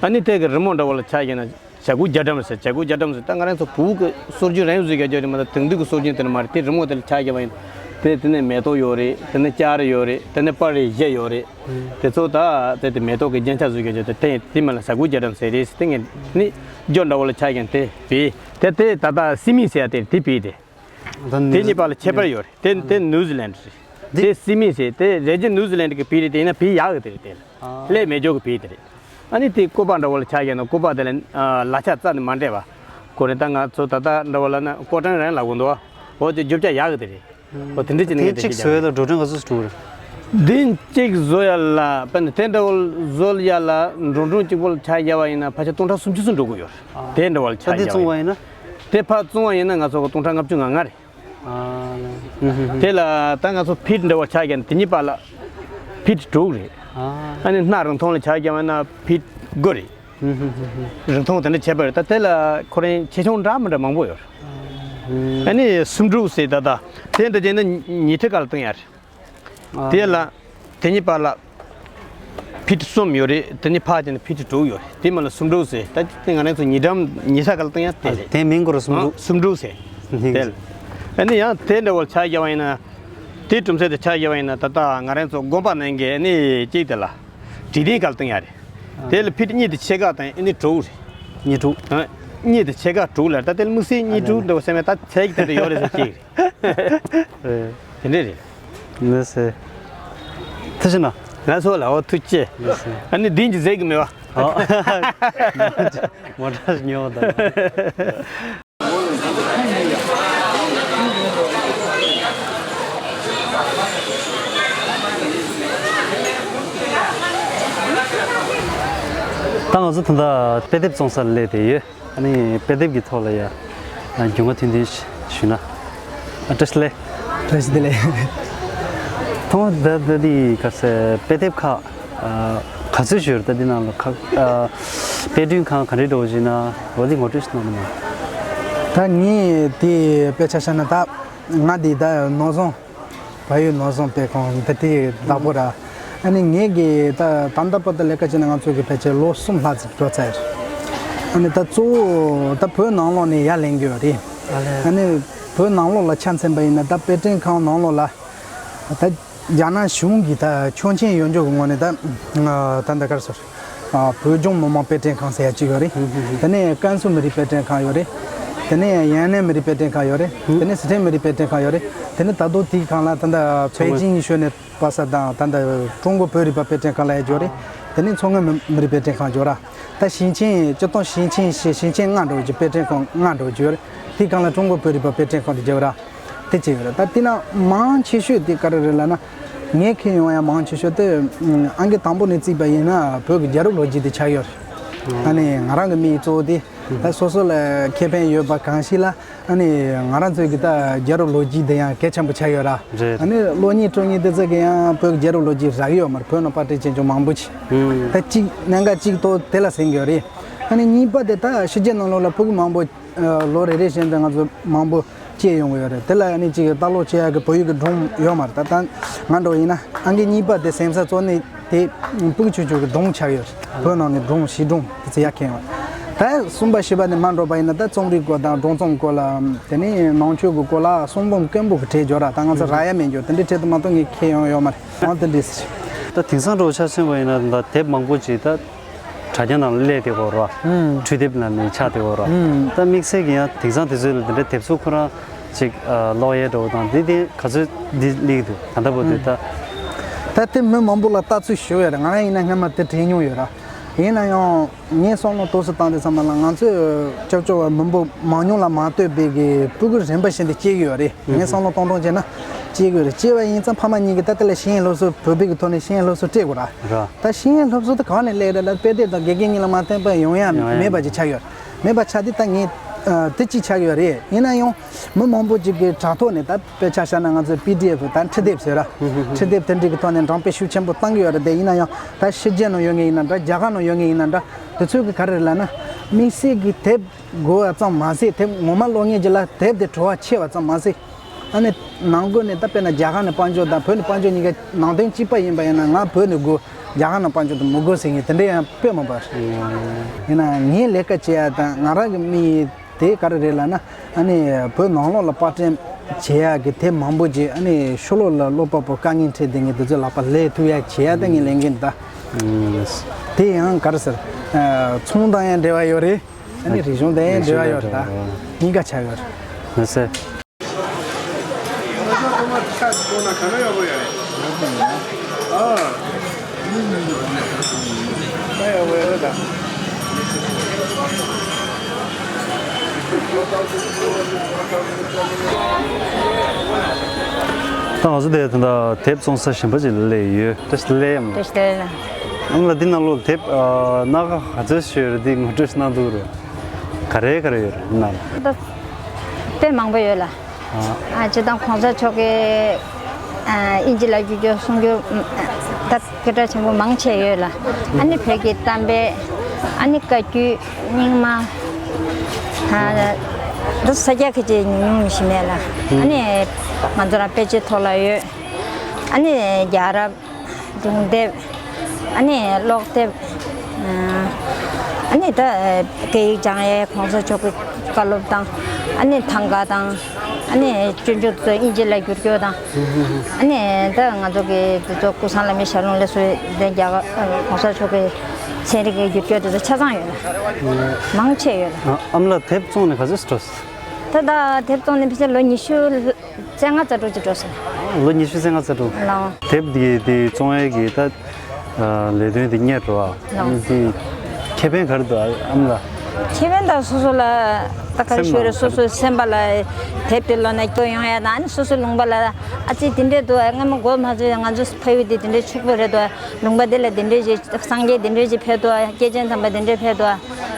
ཨ་ནི་དེ་གི་རི་མོ་འདྲ་བོ་ལ་ཆ་བཞག་ན་བྱ་རྒོད་རྒྱ་གྲམ་ཟེར། བྱ་རྒོད་རྒྱ་གྲམ་ཟེར་ད་ང་རང་ཚོ་བོད་ཀྱི་སྲོལ་རྒྱུན་རིང་བཟོས་རྒྱ་ཆེ་རེད་མ་གཏོགས་དེང་དུས་ཀྱི་སྲོལ་རྒྱུན་དེ་འདྲ་མ་རེད། དེ་རི་མོ་དེ་ལ་ཆ་བཞག་པ་ཡིན་དེ་དེ་ནས་མེ་ཏོག་ཡོད་རེད། དེ་ནས་ལྕགས་རི་ཡོད་རེད། དེ་ནས་སྤར་རི་བཞི་ཡོད་རེད། དེ་ཚོ་ད་དེ་དེ་མེ་ཏོག་གི་རྒྱན་ཆ་བཟོས་རྒྱ་ཆེ་དེ་དེ་མ་ལ་བྱ་རྒོད་རྒྱ་གྲམ་ཟེར་རེད་ཟེར། དེ་ངས་ནི་རྒྱུ་འདྲ་བོ་ལ་ཆ་བཞག་དེ་བེད་དེ་དེ་ད་ལྟ་སི་མི་ཟེར་ཡ་དེ་དེ་བེད་དེ། དེ་གཉིས་བར་ལ་ཁྱད་པར་ཡོད་རེད། དེ་དེ་ནིའུ་ཛི་ལན་རེད། དེ་སི་མི་ཟེར་དེ་རེད་ཀྱི་ནིའུ་ཛི་ལན་གི་བེད་རེད། དེ་ཡིན་ན་བེད་ཡག་གི་དེ་རེད། དེ་ལ་ཀླད་མེད་འཇོག་གི་བེད་དེ་རེད། ཨ་ནི་དེ་ཀོ་པ་འདྲ་བོ་ལ་ཆ་བཞག་ན་ཀོ་པ་དེ་ལ་ལག་ཆ་རྩ་ནས་མ་འདྲེས་པ། ཁོ་རེ་ད་ང་ཚོ་ད་ལྟ་འདྲ་བོ་ལ་ན་ཀོ་ཀྲང་རང་ལབ་དགོས་འདུག་འོ་དེ་རྒྱུ་ཆ་ཡག་གི་དེ་རེད། འོ་དེ་འདྲ་བྱས་ནས་དེ་ངས་ཅིག་བཟོ་ཡ་ལ་འགྲོ་གྲོན་ག་ཚོད་ཞིག་འགྲོ་གི་རེད། འདི་གཅིག་བཟོ་ཡ་ལ་དཔེར་ན་དེ་འདྲ་བོ་བཟོ་ཡ་ལ་འགྲོ་གྲོན་གཅིག་པོ་ལ་ཆ་བཞག་པ་ཡིན་ན་ཕལ་ཆེར་སྟོང་ཕྲག་སུམ་ཅུ་ཙམ་འགྲོ་གི་ཡོད་རེད། དེ་འདྲ་བོ་ལ་ཆ་ད་དེ་བཞག་པ་བཙོང་བ་ཡིན་ན། དེ་ཕར་བཙོང་བ་ཡིན་ན་ང་ཚོ་གི་སྟོང་ཕྲག་ལྔ་བཅུ་ང་ལྔ་རེད། ཨ་ལས། ཧུམ་ཧུམ་ཧུམ། དེ་ལ་ད་ང་ཚོ་ཕིཊ་འདྲ་བོ་ཆ་བཞག་ན་དེ་གཉིས་བར་ལ་ཕིཊ་དྲུག་རེད། ཨ། ཨ་ནི་སྣ་རིང་ཐུང་ལ་ཆ་བཞག་པ་ན་ཕིཊ་དགུ་རེད། ཧུམ་ཧུམ་ཧུམ་ཧུམ། རིང་ཐུང་དེ་འདྲ་ཁྱད་པར་རེད། ད་དེ་ལ་ཁོ་རང་ཆེ་ཆུང་འདྲ་མི་འདྲ་མང་པོ་ཡོད་རེད། ཨ་ནི་སུམ་དྲུག་ཟེར་ད་ད་དེ་འདྲ་བྱས་ན་ཉི་ཁྲི་སྐར་ལ་བཏང་ཡ་རེད། ཨ། དེ་ལ་དེ་གཉིས་བར་ལ་ཕིཊ་གསུམ་ཡོད་རེད། དེ་གཉིས་ཕར་བྱས་ན་ཕིཊ་དྲུག་ཡོད་རེད། དེ་མ་ལ་སུམ་དྲུག་ཟེར། ད་དེ་ང་རང་ཚོ་ཉི་འགྲམ་ཉི་ས་སྐར་ལ་བཏང་ཡ་དེ་རེད། དེ་མིང་གོ་ར་སུམ་དྲུག་སུམ་དྲུག་ཟེར། དེ་ལ་ཨ་ནི་ཡང་དེ་འདྲ་བོ་ཆ་བཞག་པ་ཡིན་ན། དེ་གྲུམ་ཚེ་དེ་ཆ་བཞག་པ་ཡིན་ན་ད་ལྟ་ང་རང་ཚོ་དགོན་པ་ནང་གི་ཨ་ནི་གཅིག་དེ་ལ་དྲི་ལྡན་སྐར་ལ་བཏང་ཡ་རེད། དེ་ལ་ཕི་ཊི་གཉིས་དེ་ཕྱེད་ཀ་དང་ཨ་ནི་དྲུག་རེད། གཉིས་དྲུག་ཨ། གཉིས་དེ་ཕྱེད་ཀ་དྲུག་ལ་ད་དེ་ལ་དམིགས་བསལ་གཉིས་དྲུག་འདྲ་བོ་ཟེར་མེད། ད་ཚད་ཀྱི་དེ་འདྲ་ཡོད་རེད་ཟེར་གྱི་རེད། དེ་འདྲ་རེད། ལགས་སེ། ཐུགས་རྗེ་གནང་། ལགས་སོ་ལགས། འོ་ཐུགས་རྗེ་ཆེ། ལགས་སེ། ཨ་ནི་འདི་གི་ཟེར་གི་མེད་པ། ཨོ། མོ་ཊ་ཉོ་བ་དང་། ད་ང་ཚོ་ད་ལྟ་དཔེ་དེབ་བཙོང་སར་སླེབས་བསྡད་ཡོད། ཨ་ནི་དཔེ་དེབ་ཀྱི་ཐོག་ལ་ཡ་རྒྱུས་མངའ་ཐོན་ཐོན་ཞུས་ན། ཨ། བཀྲ་ཤིས་བདེ་ལེགས། བཀྲ་ཤིས་བདེ་ལེགས། ཐོག་མར་ད་ད་འདི་ག་ཟེར་དཔེ་དེབ་ཁག་ཨ། ག་ཚོད་ཡོད་རེད། ད་འདི་ནང་ལ་ཁག་ཨ། དཔེ་སྐྲུན་ཁང་ག་འདྲའི་འདྲ་བོ་ཞིག་ན་འོ་འདི་ངོ་སྤྲོད་ཞིག་གནང་རོགས་གནང་། ད་ངས་དེ་དཔེ་ཆ་བཞག་ན་ད་ང་འདི་ད་ནོར་བཟང་བལ་ཡུལ་ནོར་བཟང་དཔེ་ཁང་འདི་དེ་བདག་པོ་ར། ཨ་ནི་ངེད་ཀྱི་ད་ད་ལྟ་བར་དུ་ལས་ཀ་བྱས་ན་ང་ཚོ་གི་ཕལ་ཆེར་ལོ་གསུམ་ལྷག་ཙམ་འགྲོ་ཚར་ཡོད་རེད། ཨ་ནི་ད་གཙོ་བོ་ད་བོད་ནང་ལོགས་ནས་ཡར་ལེན་གྱི་ཡོད་རེད། ཨ་ནི་བོད་ནང་ལོགས་ལ་ཆ་མཚོན་པ་ཡིན་ན་ད་དཔེ་སྐྲུན་ཁང་ནང་ལོགས་ལ་ད་རྒྱ་ནག་གཞུང་གི་ད་ཆོག་མཆན་ཡོད་འཇོག་གི་ངོས་ནས་ད་ད་ད་ག་རེ་ཟེར། ཨ། བོད་ལྗོངས་མི་དམངས་དཔེ་སྐྲུན་ཁང་ཟེར་ཡ་གཅིག་ཡོད་རེད། དེ་ནས་ཀན་སུའུ་མི་རིགས་དཔེ་སྐྲུན་ཁང་ཡོད་རེད། དེ་ནས་ཡང་ནན་མི་རིགས་དཔེ་སྐྲུན་ཁང་ཡོད་རེད། དེ་ནས་སི་ཁྲོན་མི་རིགས་དཔེ་སྐྲུན་ཁང་ཡོད་རེད། དེ་ནས་ད་དུང་དེའི་སྒང་ལ་ད་ལྟ་པེ་ཅིང་ཞོལ་ནས་པ་ས་དང་ད་ལྟ་ཀྲུང་གོ་བོད་རིག་པ་དཔེ་སྐྲུན་ཁང་ལབ་ཡ་ཡོད་རེད། དེ་ནས་མཚོ་སྔོན་མི་རིགས་དཔེ་སྐྲུན་ཁང་ཡོད་ར། ད་ཞིང་ཆེན་སྤྱིར་བཏང་ཞིང་ཆེན་བཞི་ཞིང་ཆེན་ལྔ་འདྲ་བོ་ཅིག་དཔེ་སྐྲུན་ཁང་ལྔ་འདྲ་བོ་ཅིག་ཡོད་རེད། དེའི་སྒང་ལ་ཀྲུང་གོ་བོད་རིག་པ་དཔེ་སྐྲུན་ཁང་དེ་བརྒྱབ་ར། དེ་གཅིག་ཡོད་རེད། ད་དེ་ན་མང་ཆེ་ཤོས་དེ་ག་རེ་རེད་ལབ་ན། ངས་མཁྱེན་ཡོང་ཡ་མང་ཆེ་ཤོས་དེ་ཨང་ཀི་དང་པོ་ནས་བརྩིས་པ་ཡིན་ན་བོད་ཀྱི་རྒྱལ་རབས་ལོ་རྒྱུས་དེ་ཆགས་ཡོད་རེད། ཨ་ནི་ང་རང་གི་དམིགས་ཡུལ་གཙོ་བོ་དེ་ད་སོ་སོ་ལ་ཁེ་ཕན་ཡོད་པ་གང་ཞིག་ལ་ཨ་ནི་ང་རང་ཚོའི་གི་ད་རྒྱལ་རབས་ལོ་རྒྱུས་དེ་ཡང་གལ་ཆེན་པོ་ཆགས་ཡོད་ར། རེད། ཨ་ནི་སློབ་གཉེར་སྤྲོད་མཁན་དེ་ཚོ་གི་ཡང་བོད་ཀྱི་རྒྱལ་རབས་ལོ་རྒྱུས་རག་གི་ཡོད་མ་རེད། བོད་ནང་པར་སྐྲུན་བྱེད་མཁན་མང་པོ་ཅིག་ད་གཅིག་གནད་འགག་གཅིག་ཐོག་དེ་ལ་ཟིན་གྱི་ཡོད་རེད། ཨ་ནི་གཉིས་པ་དེ་ད་ཕྱི་རྒྱལ་ནང་ལོགས་ལ་ཕྲུ་གུ་མང་པོ་ལོ་རེ་རེ་བཞིན་དུ་ང་ཚོ་མང་པོ་སྐྱེས་ཡོང་གི་ཡོད་རེད། དེ་ལ་ཨ་ནི་ཅིག་ལྟ་ཀློག་བྱེད་ཡག་གི་བོད་ཡིག་གི་སྒྲུང་ཡོད་མ་རེད། ད་ད་ང་འདྲ་བོ་ཡིན་ན་ཨང་ཀི་གཉིས་པ་དེ་སེམས་ས་གཙོ་གནད་དེ་ཕྲུ་གུ་ཆུང་ཆུང་གི་སྒྲུང་ཆགས་ཡོད་རེད། བོད་ནང་ནས་སྒྲུང་བྱིས་སྒྲུང་དེ་ཚོ་ཡར་ཁྱེར་ཡོང་། ད་གསུམ་པ་བཞི་པ་ནས་མར་འགྲོ་བ་ཡིན་ན་ད་རྩོམ་རིག་སྐོར་དང་སྒྲུང་རྩོམ་སྐོར་ལ། དེ་ནས་ནང་ཆོས་ཀྱི་སྐོར་ལ་གསུང་འབུམ་སྐད་འབུམ་གྱི་གྲས་འབྱོར་ར། ད་ང་ཚོ་རག་ཡ་མེད་འགྱོ། དེ་འདྲའི་གྲས་དེ་མ་གཏོགས་ངས་ཁྱེར་ཡོང་ཡོད་མ་རེད། འོ་དེ་འདྲས། ད་དེང་སང་འདྲ་བོ་ཆ་མཚོན་པ་ཡིན་ན་ད་དེབ་མང་པོ་ཅིག་ད་དྲ་རྒྱ་ནང་ལ་སླེབས་བསྡད་ཡོད་རེད་བ། ཨུམ། འཕྲུལ་དེབ་ནང་ནས་ཆགས་བསྡད་ཡོད་རེད་བ། ཨུམ། ད་དམིགས་བསལ་གྱི་ཡང་དེང་སང་དུས་ཚོད་ལ་འདི་འདྲའི་དེབ་གཟུགས་ཁོ་རང་ཅིག་ཀློག་ཡས་འདྲ་བོ་དང་འདི་དེ་ག་ཚོད་འདི་སླེབས་འདུག་ད་ལྟ་བར་དུ་ད། ད་དེ་མི་མང་པོ་ལ་ལྟ་ཚུལ་ཞུ་ཡས་རེད། ང་རང་ཡིན་ན་སྔོན་མ་དེ་དྲན་མྱོང་ཡོད་ར། ཡིན་ན་ཡང་ངས་བསམ་བློ་ཏོག་ཙམ་བཏང་དུས་ཙམ་པ་ལ་ང་ཚོས་སྐྱབས་བཅོལ་བ་མི་འབོར་མང་ཉུང་ལ་མ་ལྟོས་པའི་གི་ཕྲུ་གུ་རིམ་པ་བཞིན་དུ་སྐྱེ་གི་ཡོད་རེད། ངས་བསམ་བློ་གཏོང་སྟངས་བྱས་ན་སྐྱེ་གི་ཡོད་རེད། སྐྱེ་བ་ཡིན་ཙང་ཕ་མ་གཉིས་ཀྱིས་ད་ལྟ་ལ་ཤེས་ཡོན་སློབ་གསོ་བོད་པའི་གི་ཐོག་ནས་ཤེས་ཡོན་སློབ་གསོ་སྤྲད་དགོས་ར། ར། ད་ཤེས་ཡོན་སློབ་གསོ་དེ་གང་ནས་སླེབས་རེད་ལ་དཔེ་དེབ་དང་དགེ་རྒན་གཉིས་ལ་མ་བརྟེན་པར་ཡོང་ཡ་ཡོང་ཡ་མེད་པ་ཅིག་ཆགས་ཡོད་རེད། མེད་པ་ཆགས་དུས་ད་ངས་དེ་གཅིག་ཆགས་ཡོད་རེད། ཡིན་ན་ཡང་མི་མང་པོ་ཅིག་གི་དྲ་ཐོག་ནས་ད་དཔེ་ཆ་བཞག་ན་ང་ཚོས་པི་ཌི་ཨེཕ་ད་འཕྲུལ་དེབ་ཟེར་ར། འཕྲུལ་དེབ་དེ་འདྲའི་གི་ཐོག་ནས་འགྲེམས་སྤེལ་ཤུགས་ཆེན་པོ་བཏང་གི་ཡོད་རེད། དེ་ཡིན་ན་ཡང་ད་ཕྱི་རྒྱལ་ནང་ཡོད་མཁན་ཡིན་ན་འདྲ། རྒྱ་གར་ནང་ཡོད་མཁན་ཡིན་ན་འདྲ། དེ་ཚོས་གི་ག་རེ་རེད་ལབ་ན། དམིགས་བསལ་གི་དེབ་དགོས་པ་ཙམ་མ་ཟད་དེབ་ངོ་མ་ཀློག་མཁན་ཅིག་ལ་དེབ་དེ་བྲོ་བ་ཆེ་བ་ཙམ་མ་ཟད། ཨ་ནི་ནང་སྒོ་ནས་ད་དཔེར་ན་རྒྱ་གར་ནས་དཔལ་འབྱོར་དང་བོད་ནས་དཔལ་འབྱོར་གཉིས་ཀ་ནང་དོན་གཅིག་པ་ཡིན་པ་ཡིན་ན་ང་བོད་ནས་དགོས། རྒྱ་གར་ནང་དཔལ་འབྱོར་དེ་མི་དགོས་ཟེར་མཁན་དེ་འདྲ་ཡང་དཔེ་མང་པོ་རེད། ཡིན་ན་ངའི་ལས་ཀ་བྱེད་ཡ་དང་ང་རང་གི་དམིགས་ཡུལ་དེ་ག་རེ་རེད་ལབ་ན། ཨ་ནི་བོད་ནང་ལོགས་ལ་པར་སྐྲུན་བྱེད་ཡ་གི་དེབ་མང་པོ་ཅིག་ཨ་ནི་ཕྱི་ལོགས་ལ་ཀློག་པ་པོ་དཀའ་ངལ་འཕྲད་བསྡད་མཁན་དེ་ཚོའི་ལག་པ་ལས་ཐུབ་ཡ་བྱེད་ཡ་ད་ངའི་ལས་འགན་ད། དེ་ཡང་ག་རེ་ཟེར། ཚོང་དང་ཡང་འབྲེལ་བ་ཡོད་རེད། ཨ་ནི་རིག་གཞུང་དང་ཡང་འབྲེལ་བ་ཡོད་རེད་ད། གཉིས་ཀ་ཆགས་ཡོད་རེད། མི་སྲིད། ད་ང་ཚོ་དེ་ད་ལྟ་དེབ་བཙོང་ས་གཞན་པ་ཅིག་ལ་སླེབས་ཡོད། བཀྲ་ཤིས་བདེ་ལེགས་ཨམ། བཀྲ་ཤིས་བདེ་ལེགས། ཨ་མ་ལགས། འདི་ནང་ལོགས་དེབ་ཨ་སྣ་ཁ་ག་ཚོད་ཅིག་ཡོད་རེད། འདི་ངོ་སྤྲོད་ཞིག་གནང་ཐུབ་རེད། ག་རེ་ག་རེ་ཡོད་རེད་ནང་ལ། ད་དཔེ་མང་པོ་ཡོད་ལ། ཨ། ཨ་སྤྱིར་བཏང་གོང་ས་མཆོག་གི་ཨ་དབྱིན་ཇི་ལ་བསྒྱུར་རྒྱུ་གསུང་རྒྱུ་ད་སྐད་གྲགས་ཆེན་པོ་མང་ཆེ་ཡོད་ལ། ཨ་ནི་བོད་ཀྱི་གཏམ་དཔེ། ཨ་ནི་བཀའ་བརྒྱུད་རྙིང་མ། ཨ་ད་ས་སྐྱ་ཁ་ཅིག་ཉུང་ཉུང་ཞིག་མེད་ལ། ཨ་ནི་ང་ཚོ་རང་དཔེ་ཆའི་ཐོག་ལ་ཡོད། ཨ་ནི་རྒྱལ་རབས། སྒྲུང་དེབ། ཨ་ནི་ཀློག་དེབ། ཨ་ནི་ད་སྐད་ཡིག་སྦྱང་ཡས་གོང་ས་མཆོག་གི་བཀའ་སློབ་དང་། ཨ་ནི་ཐང་ག་དང་། ཨ་ནི་སྤྱོད་འཇུག་ཚོ་དབྱིན་ཇི་ལ་བསྒྱུར་རྒྱུ་དང་། ཨ་ནི་ད་ང་ཚོ་གི་དེ་ཚོ་ཀུན་བཟང་བླ་མའི་ཞལ་ལུང་ལས་སུ་དེ་རྒྱ་གར་གོང་ས་མཆོག་གི་ ཚན་རིག་གི་བསྒྱུར་བཅོས་དེ་ཚོ་ཆ་ཚང་ཡོད་ལ། མང་ཆེ་ཡོད་ལ། ཨ་ཨ་མ་ལགས་དེབ་བཙོང་ནས་ག་ཚོད་འགྲོ་སོང་། ད་ད་དེབ་བཙོང་ནས་ཕལ་ཆེར་ལོ་ཉི་ཤུ་རྩ་ལྔ་རྩ་དྲུག་ཅིག་འགྲོ་སོང་། ལོ་ཉི་ཤུ་རྩ་ལྔ་རྩ་དྲུག་ལའོ། དེབ་འདི་འདི་བཙོང་ཡས་ཀྱི་ད་ལས་དོན་འདི་གཉེར་འགྲོ་བ། ལའོ། འདི་ཁེ་ཕན་ག་རེ་འདུག་ཨ་མ་ལགས། ཁེ་ཕན་ད་སོ་སོ་ལ་ད་ག་རེ་ཞུ་རེད། སེམས་ལ། སོ་སོའི་སེམས་པ་ལ་དེབ་དེ་ཀློག་ན་སྐྱོ་ཡོང་ཡ་དང་། ཨ་ནི་སོ་སོའི་ལུང་པ་ལ་ཨ་ཙི་དེ་འདྲས་འདུག་ཨ། སྔ་མོ་མགོ་མ་ཚོས་ང་ཚོ་ཕ་ཡུལ་དེ་དེ་འདྲས་ཕྱུག་པོ་རེད་འདུག་ལུང་པ་དེ་ལ་དེ་འདྲས་ཞིག་སངས་རྒྱས་དེ་འདྲས་ཞིག་ཕེབས་འདུག་སྐྱེས་ཆེན་དམ་པ་དེ་འདྲས་ཕེབས་འདུག་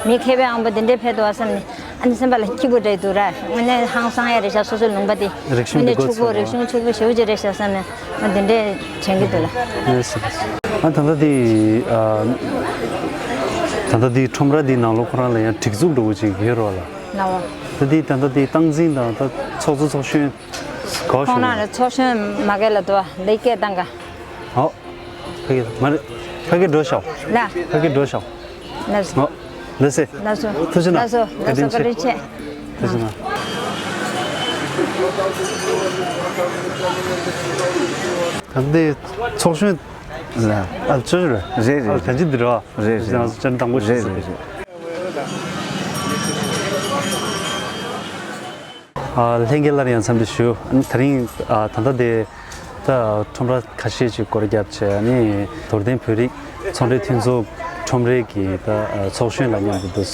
མི་མཁས་པའི་དབང་པོ་དེ་འདྲས་ཕེབས་འདུག་བསམ་ནས། ཨ་ནི་སེམས་པ་ལ་སྐྱིད་པོ་འདྲ་འདུག་ར། དངོས་གནས་ཧང་སང་ཡ་རེད་ཤག་སོ་སོའི་ལུང་པ་དེ་རིག་གཞུང་དེ་དངོས་གནས་ཕྱུག་པོ། རིག་གཞུང་ཕྱུག་པོ་ཞེ་པོ་ཅིག་རེད་ཤག་བསམ་ནས། ང་དེ་འདྲས་དྲན་གྱི་འདུག་ལ། ལགས་སོ། ཨ་ད་ལྟ་དེ་ཨ་ད་ལྟ་དེ་ཁྲོམ་ར་དེའི་ནང་ལོགས་ཁོ་རང་ལ་ཡང་སྒྲིག་འཛུགས་འདྲ་བོ་ཅིག་ཡོད་རེད་བ་ལ། ལའོ། ད་དེ་ད་ལྟ་དེ་སྟངས་འཛིན་དང་ད་ཚོགས་གཙོ་ཚོགས་གཞོན་ག་པར་ཁོང་རང་ལ་ཚོགས་གཞོན་མ་གས་ལ་འདུག་བ། ལས་ཀ་བཏང་ག་ཨོ། ཕ་གི་མ་རེད། ཕ་གི་འགྲོ་ཤོག་ལ། ཕ་གི་འགྲོ་ཤོག་ལགས་སོ། ཨོ། ལགས་སེ། ལགས་སོ། ཐུགས་རྗེ་གནང་། ལགས་སོ། བཀའ་དྲིན་ཆེ། ལགས་སོ། བཀའ་དྲིན་ཆེ། ཐུགས་རྗེ་གནང་། ད་ལྟའི་ཚོགས་གཞོན་ལ། ཨ་ཅོ་ཅོ་རེད། རེད་རེད། ཨ་གན་ཅི་འདི་རེད་བ། རེད་རེད། ང་ཚོ་བཅར་དང་པོ་ཞིག་རེད་རེད་རེད། ཨ་ལྷན་རྒྱས་སླར་ཡང་འཚམས་འདྲི་ཞུ། ཨ་ནི་དེ་རིང་ཨ་ད་ལྟ་དེ་ད་ཁྲོམ་ར་ཁ་ཤས་ཅིག་སྐོར་བརྒྱབ་བྱས། ཨ་ནི་རྡོར་གདན་བོད་རིགས་ཚོང་འབྲེལ་མཐུན་ཚོགས་ཁྲོམ་རའི་གི་ད་ཨ་ཚོགས་གཞོན་ལ་མཉམ་དུ་འདུག་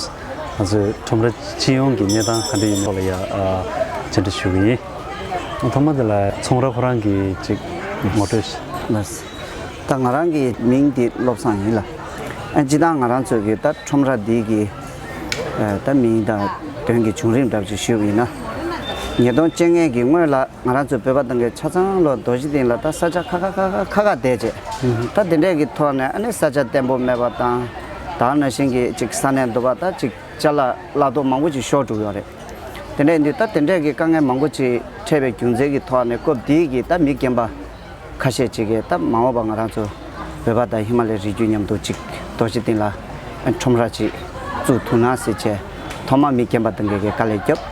ང་ཚོས་ཁྲོམ་ར་སྤྱི་ཡོངས་ཀྱི་གནས་སྟངས་ག་འདྲ་ཡིན་ཐོག་ལ་ཡ་ཨ་བཅར་འདྲི་ཞུ་གི་ཡིན། ཐོག་མ་དེ་ལ་ཚོང་ར་ཁོ་རང་གི་ཅིག་ངོ་སྤྲོད། ལགས། ད་ང་རང་གི་མིང་འདི་བློ་བཟང་ཡིན་ལ། ཨ་སྤྱིར་བཏང་ང་རང་ཚོ་གི་ད་ཁྲོམ་ར་འདི་གི་ཨ་ད་མིང་དང་དོན་གྱི་བྱུང་རིམ་འདྲ་ཅིག་ཞུས་པ་ཡིན་ན། ཉིས་སྟོང་བཅོ་ལྔ་གི་སྔོན་ལ་ང་རང་ཚོ་བོད་པ་དང་གི་ཆ་ཚང་ལོ་རྡོ་རྗེ་གདན་ལ་ད་ས་ཆ་ཁ་ཁ་ཁ་ཁ་ཁ་ཁ་བསྡད་བྱས། ད་དེ་འདྲས་ཀྱི་ཐོག་ནས་ཨ་ནི་ས་ཆ་བརྟན་པོ་མེད་པ་དང་། ད་ནང་བཞིན་གྱི་ཅིག་ས་གནས་འདུག་པ་ད་ཅིག་ཅ་ལག་གླ་གཏོང་མང་པོ་ཅིག་ཤོར་འགྲོ་ཡོད་རེད། དེ་འདྲས་ཡིན་དུས་ད་དེ་འདྲས་ཀྱི་དཀའ་ངལ་མང་པོ་ཅིག་འཕྲད་པའི་རྒྱུ་མཚན་གྱི་ཐོག་ནས་སྐབས་དེའི་གི་ད་མི་རྒན་པ་ཁ་ཤས་ཅིག་གིས་ད་མ་འོངས་པ་ང་རང་ཚོ་བོད་པ་དང་ཧི་མ་ལའི་རི་རྒྱུད་མཉམ་དུ་ཅིག་རྡོ་རྗེ་གདན་ལ་ཁྲོམ་ར་ཅིག་བཙུགས་ཐུབ་ན་ཟེར་བྱས། ཐོག་མ་མི་རྒན་པ་དང་གི་དཀའ་ལས་བརྒྱབ།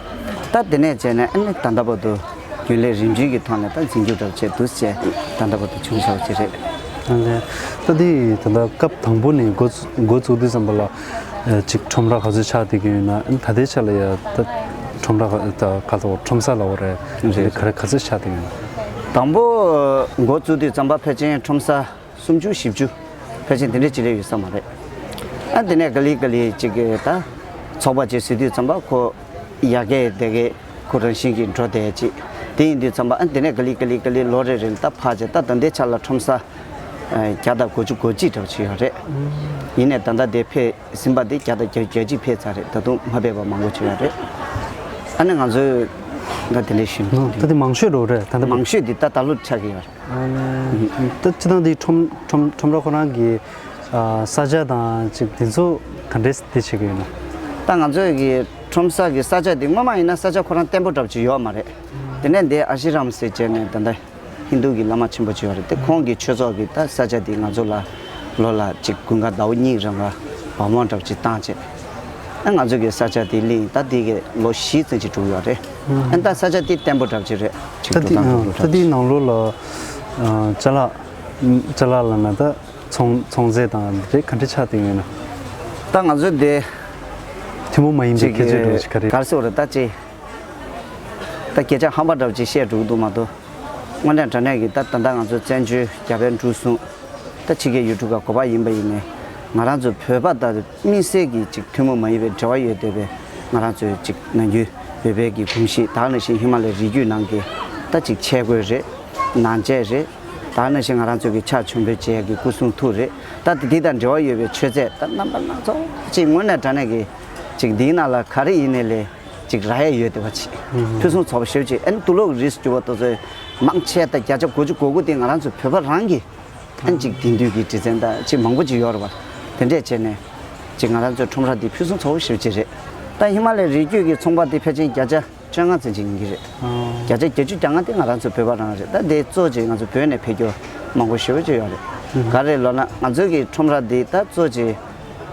ད་དེ་ནས་བྱས་ནས་ཨ་ནི་ད་ལྟ་བར་དུ་རྒྱུན་ལས་རིམ་བྱོན་གྱི་ཐོག་ནས་ད་འཛིན་སྐྱོང་འདྲ་བྱས་འདུག་ཟེར་ད་ལྟ་བར་དུ་བྱུང་བཞག་པ་ཅིག་རེད། ཨ་ལས། ད་འདི་ད་ལྟ་སྐབས་དང་པོ་ནས་འགོ་ཚུགས་འགོ་བཙུགས་དུས་ཙམ་པ་ལ་ཅིག་ཁྲོམ་ར་ག་ཚོད་ཆགས་བསྡད་ཀྱི་ཡོད་ན། ཨ་ནི་ད་ལྟའི་ཆ་ལ་ཡ་ད་ཁྲོམ་ར་ག་ད་ག་ལྟ་བ་ཁྲོམ་ས་ལབ་དགོས་རེད། རེད། ག་རེ་ག་ཚོད་ཆགས་བསྡད་ཡོད་ན། དང་པོ་འགོ་བཙུགས་དུས་ཙམ་པ་ཕལ་ཆེར་ཁྲོམ་ས་སུམ་ཅུ་བཞི་བཅུ་ཕལ་ཆེར་དེ་འདྲའི་ཅིག་ལས་ཡོད་ས་མ་རེད། ཨ་དེ་ནས་ག་ལེ་ག་ལེ་ཅིག་གི་ད་ཚོགས་པ་ཅིག་ཟེར་དུས་ཙམ་པ་ཁོ་ཡར་རྒྱས་དེ་གས་ཁོ་རང་བཞིན་གྱིས་འགྲོ་བསྡད་ཅིག་དེ་ཡིན་དུས་ཙམ་པ་ཨ་དེ་ནས་ག་ལེ་ག་ལེ་ག་ལེ་ལོ་རེ་རེ་ལ་ད་འཕར་བྱས། ད་ད་ལྟའི་ཆ་ལ་ཁྲོམ་ས་བརྒྱ་དང་དགུ་བཅུ་གོ་གཅིག་འདྲ་བོ་ཅིག་ཡོད་རེད། ཡིན་ནའི་ད་ལྟ་དེ་ཕེབས་ཟིན་པ་དེ་བརྒྱ་དང་བརྒྱད་ཅུ་ཕེབས་ཚར་རེད། ད་དུང་མ་ཕེབས་པ་མང་པོ་ཅིག་ཡོད་རེད། ཨ་ནི་ང་ཚོས་ད་དེ་འདྲ་ཞུ། ད་དེ་མང་ཤོས་འགྲོ་རེད། ད་ལྟ་མང་ཤོས་དེ་ད་ད་ལོ་ཆགས་ཀྱི་ཡོད་རེད། ད་སྤྱིར་བཏང་འདི་ཁྲོམ་ཁྲོམ་ཁྲོམ་ར་ཁོ་རང་གི་ཨ་ས་ཆ་དང་ཅིག་དེ་ཚོ་ག་འདྲས་དེ་བྱེད་ཀྱི་ཡོད་ན། ད་ང་ཚོའི་གི་ཁྲོམ་ས་གི་ས་ཆ་དེ་སྔོན་མ་ཡིན་ན་ས་ཆ་ཁོ་རང་བརྟན་པོ་འདྲ་པོ་ཅིག་ཡོད་མ་རེད། དེ་ནས་འདི་ཨ་ཤི་རམ་ཟེར་བྱས་ནས་ད་ལྟ་ཧིན་རྡུ་གི་བླ་མ་ཆེན་པོ་ཅིག་ཡོད་རེད། དེ་ཁོང་གི་ཆོས་ཚོགས་ཀྱིས་ད་ས་ཆ་དེ་ང་ཚོ་ལ་ལོ་ལ་ཅིག་དགུན་ཁ་ཟླ་བ་གཉིས་རང་ལ་བ་མོ་འདྲ་པོ་ཅིག་བཏང་བྱས། ཨ་ང་ཚོ་གི་ས་ཆ་དེ་གླིང་ད་དེ་གི་ལོ་བཞི་ཙམ་ཅིག་འགྲོ་གི་ཡོད་རེད། ཨ་ད་ས་ཆ་དེ་བརྟན་པོ་འདྲ་པོ་ཅིག་རེད། ཅིག་ད་འགྲོ་དེ་སྟངས་འགྲོ་ད་དེའི་ནང་ལོགས་ལ་ཨ་ཅ་ལག་ཅ་ལག་ལབ་ན་ད་ཚོང་ཚོང་རྫས་དང་དེ་ག་འདྲ་ཆགས་བསྡད་ཡོད་ན། ད་ང་ཚོ་དེ་ཐུན་མོང་མ་ཡིན་པའི་ཁྱད་ཆོས་འདྲ་པོ་ཅིག་ག་རེ། ག་རེ་ཟེར་བ་རེད། ད་ཅིག་ད་སྐད་ཆ་ཧམ་པ་འདྲ་པོ་ཅིག་བཤད་འགྲོ་གི་འདུག་མ་གཏོགས། དངོས་གནས་དྲང་གནས་ཀྱི་ད་ད་ལྟ་ང་ཚོ་བཙན་བྱོལ་རྒྱ་བལ་འབྲུག་གསུམ་ད་ཕྱི་རྒྱལ་ཡུལ་གྲུ་ཁག་ག་པར་ཡིན་པ་ཡིན་ནའི་ང་རང་ཚོ་བོད་པ་དང་དམིགས་བསལ་གྱི་ཅིག་ཐུན་མོང་མ་ཡིན་པའི་འབྲེལ་བ་ཡོད་བསྡད་པའི་ང་རང་ཚོའི་ཅིག་ནམ་རྒྱུན་བོད་པའི་གི་གོམས་གཤིས་དེ་ནང་བཞིན་ཧི་མ་ལའི་རི་རྒྱུད་ནང་གི་ད་ཅིག་ཆས་གོས་རེད། ནང་ཆས་རེད། དེ་ནང་བཞིན་ང་རང་ཚོ་གི་ཕྱག་མཆོད་འབུལ་བྱེད་ཡག་གི་སྐུ་གསུང་ཐུགས་རེད། ད་དེ་དེ་དང་འབྲེལ་བ་ཡོད་པའི་མཆོད་རྫས་ད་རྣམ་པ་སྣ་ཚོགས་ཅིག་དངོས་གནས་དྲང་གནས་ཀྱི་ཅིག་འདིའི་ནང་ལ་ག་རེ་ཡིན་ནའི་ལས་ཅིག་རག་ཡས་ཡོད་བསྡད་པ་ཅིག་ཕུན་སུམ་ཚོགས་པ་ཞེ་པོ་ཅིག་ཨ་ནི་དུག་ལོག་རིས་སུ་གྱུར་པ་དེ་ཚོ་མང་ཆེ་ད་བརྒྱ་ཆ་དགུ་བཅུ་གོ་དགུ་དེ་ང་རང་ཚོ་བོད་པ་རང་གི་ཨ་ནི་ཅིག་དེང་དུས་ཀྱི་སྲིད་ཚན་ད་ཅིག་མང་པོ་ཅིག་ཡོད་རེད་པ། དེ་འདྲས་བྱས་ནས་ཅིག་ང་རང་ཚོའི་ཁྲོམ་ར་འདི་ཕུན་སུམ་ཚོགས་པོ་ཞེ་པོ་ཅིག་རེད། ད་ཧི་མ་ལའི་རི་རྒྱུད་ཀྱི་ཚོང་པ་དེ་ཕལ་ཆེར་བརྒྱ་ཆ་བཅོ་ལྔ་ཙམ་ཅིག་ཡིན་གྱི་རེད། ཨོ། བརྒྱ་ཆ་བརྒྱད་ཅུ་གྱ་ལྔ་དེ་ང་རང་ཚོ་བོད་པ་རང་རེད། ད་དེ་གཙོ་ཆེ་ང་ཚོ་བོད་ནས་ཕེབས་རྒྱུ་མང་པོ་ཞེ་པོ་ཅིག་ཡོད་རེད། ག་རེ་ལབ་ན་ང་ཚོ་གི་ཁྲོམ་ར་འདི་ད་གཙོ་ཆེ་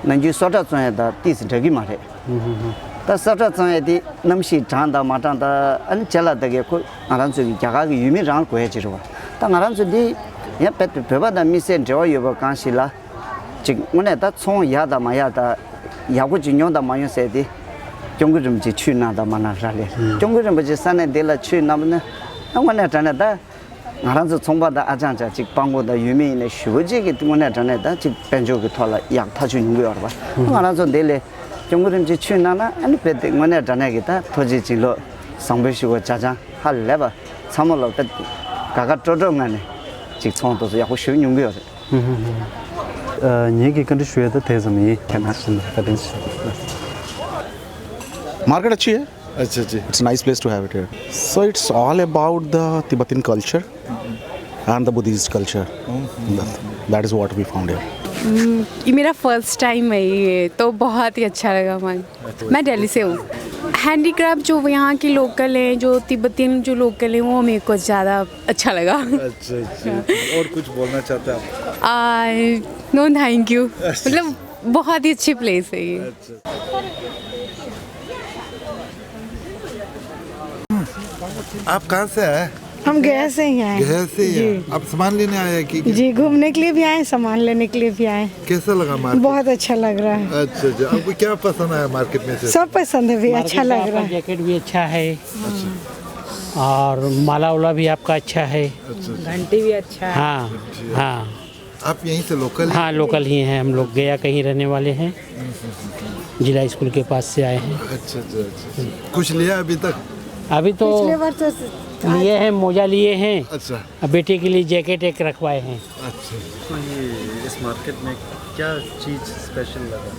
ནམ་རྒྱུན་སོ་ཊ་བཙོང་ཡས་དང་ཏོག་ཙམ་འདྲ་གི་མ་རེད། ད་སོ་ཊ་བཙོང་ཡས་དེ་གནམ་གཤིས་དྲང་དང་མ་དྲང་དང་ཨ་ནི་ཅ་ལག་དེ་གས་ཁོ་ང་རང་ཚོ་གི་རྒྱ་གར་གི་ཡུལ་མི་རང་དགོས་ཡས་ཅིག་རེད་པ། ད་ང་རང་ཚོ་འདི་ཡང་བོད་པ་དང་དམིགས་བསལ་འབྲེལ་བ་ཡོད་པ་གང་ཞིག་ལ། ཅིག་དངོས་གནས་ད་ཚོང་ཡག་དང་མ་ཡག་དང་ཡག་པོ་ཅིག་ཉོ་དང་མ་ཉོ་ཟེར་དེ་སྐྱབས་མགོན་རིན་པོ་ཆེ་ཆོས་གནང་དང་མ་གནང་རག་ལས། སྐྱབས་མགོན་རིན་པོ་ཆེ་ས་གནས་འདི་ལ་ཆོས་གནང་བ་ནི་དངོས་གནས་དྲང་གནས་ད། ང་རང་ཚོ་ཚོང་པ་དང་ཨ་ཅང་ཅག་ཅིག་སྤྲང་པོ་དང་ཡུལ་མི་ཡིན་ནའི་ཞེ་པོ་ཅིག་གི་དངོས་གནས་དྲང་གནས་ད་ཅིག་དཔལ་འབྱོར་གྱི་ཐོག་ལ་ཡག་ཐག་ཆོད་ཡོང་གི་ཡོད་རེད་པ། ང་རང་ཚོ་འདི་ལས་སྐྱབས་མགོན་རིན་པོ་ཆེ་ཆོས་གནང་ན་ཨ་ནི་དཔེ་དེ་དངོས་གནས་དྲང་གནས་ཀྱི་ད་ཐུགས་རྗེ་བྱིན་རླབས་བཟང་པོའི་ཞུ་བ་ཇ་ཆང་ཧ་ལས་པ་ཚང་མ་ལོ་དཔེ་དགའ་དགའ་སྤྲོ་སྤྲོ་ངང་ནས་ཅིག་ཚོང་དུ་ཡག་པོ་ཞུ་མྱོང་གི་ཡོད་རེད། ངེད་ཀྱི་བཀའ་འདྲི་ཞུ་ཡས་ད་དེ་ཙམ་ཡིན། ཐེངས་མ་ཕྱིན་ལ་བཀའ་དྲིན་ཆེ། मार्केट अच्छी है। अच्छा जी। It's a nice place to have it here। So it's all about the Tibetan culture and the Buddhist culture। That is what we found here। ये मेरा first time है, ये तो बहुत ही अच्छा लगा। मन मैं दिल्ली से हूँ। हैंडीक्राफ्ट जो यहाँ के लोकल हैं, जो तिब्बतियन जो लोकल हैं, वो मेरे को ज़्यादा अच्छा लगा। अच्छा अच्छा। और कुछ बोलना चाहते हैं आप? No thank you. मतलब बहुत ही अच्छी प्लेस है ये। आप कहाँ से आए? हम गया से ही आए। गया से ही आए। आप सामान लेने आए हैं कि? जी, घूमने के लिए भी आए, सामान लेने के लिए भी आए। कैसा लगा मार्केट? बहुत अच्छा लग रहा है। अच्छा अच्छा। आपको क्या पसंद आया मार्केट में से? सब पसंद है भैया, अच्छा लग रहा है। जैकेट भी अच्छा है और माला वाला भी आपका अच्छा है। अच्छा अच्छा। घंटी भी अच्छा है। हाँ हाँ। आप यहीं से लोकल? हाँ, लोकल ही हैं हम लोग, गया कहीं रहने वाले हैं। जिला स्कूल के पास से आए हैं। अच्छा अच्छा अच्छा। कुछ लिया अभी तक? अभी तो पिछले बार तो लिए हैं, मोजा लिए हैं। अच्छा। अब बेटे के लिए जैकेट एक रखवाए हैं। अच्छा। तो ये इस मार्केट में क्या चीज़ स्पेशल लगा?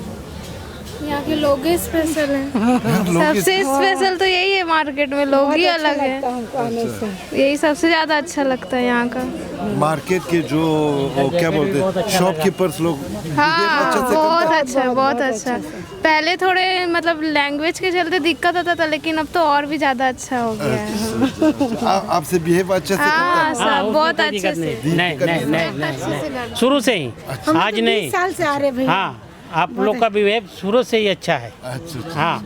यहाँ के लोग ही स्पेशल हैं। लोग ही सबसे स्पेशल तो यही है, मार्केट में लोग ही अलग हैं। हमको आने से। यही सबसे ज्यादा अच्छा लगता है यहाँ का। मार्केट के जो वो क्या बोलते हैं, शॉपकीपर्स लोग हाँ, बिहेव अच्छे से बहुत करते हैं? अच्छा, बहुत अच्छा। पहले थोड़े मतलब लैंग्वेज के चलते दिक्कत होता था, लेकिन अब तो और भी ज्यादा अच्छा हो गया है। अच्छा, अच्छा, अच्छा। आप आपसे बिहेव अच्छे से करते हाँ, हैं? सब बहुत अच्छे से। नहीं नहीं नहीं नहीं नहीं। शुरू से ही। आज नहीं। साल से आ रहे भैया। हाँ, आप लोग का बिहेव शुरू से ही अच्छा है। अच्छा अच्छा। हाँ।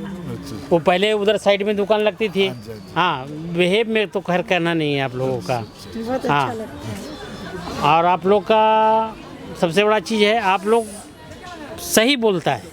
वो पहले उधर साइड में दुकान लगती थी। हाँ, बिहेव में तो खैर कहना नहीं है आप लोगों का। बहुत हाँ। अच्छा लगता है। और आप लोग का सबसे बड़ा चीज़ है, आप लोग सही बोलता है।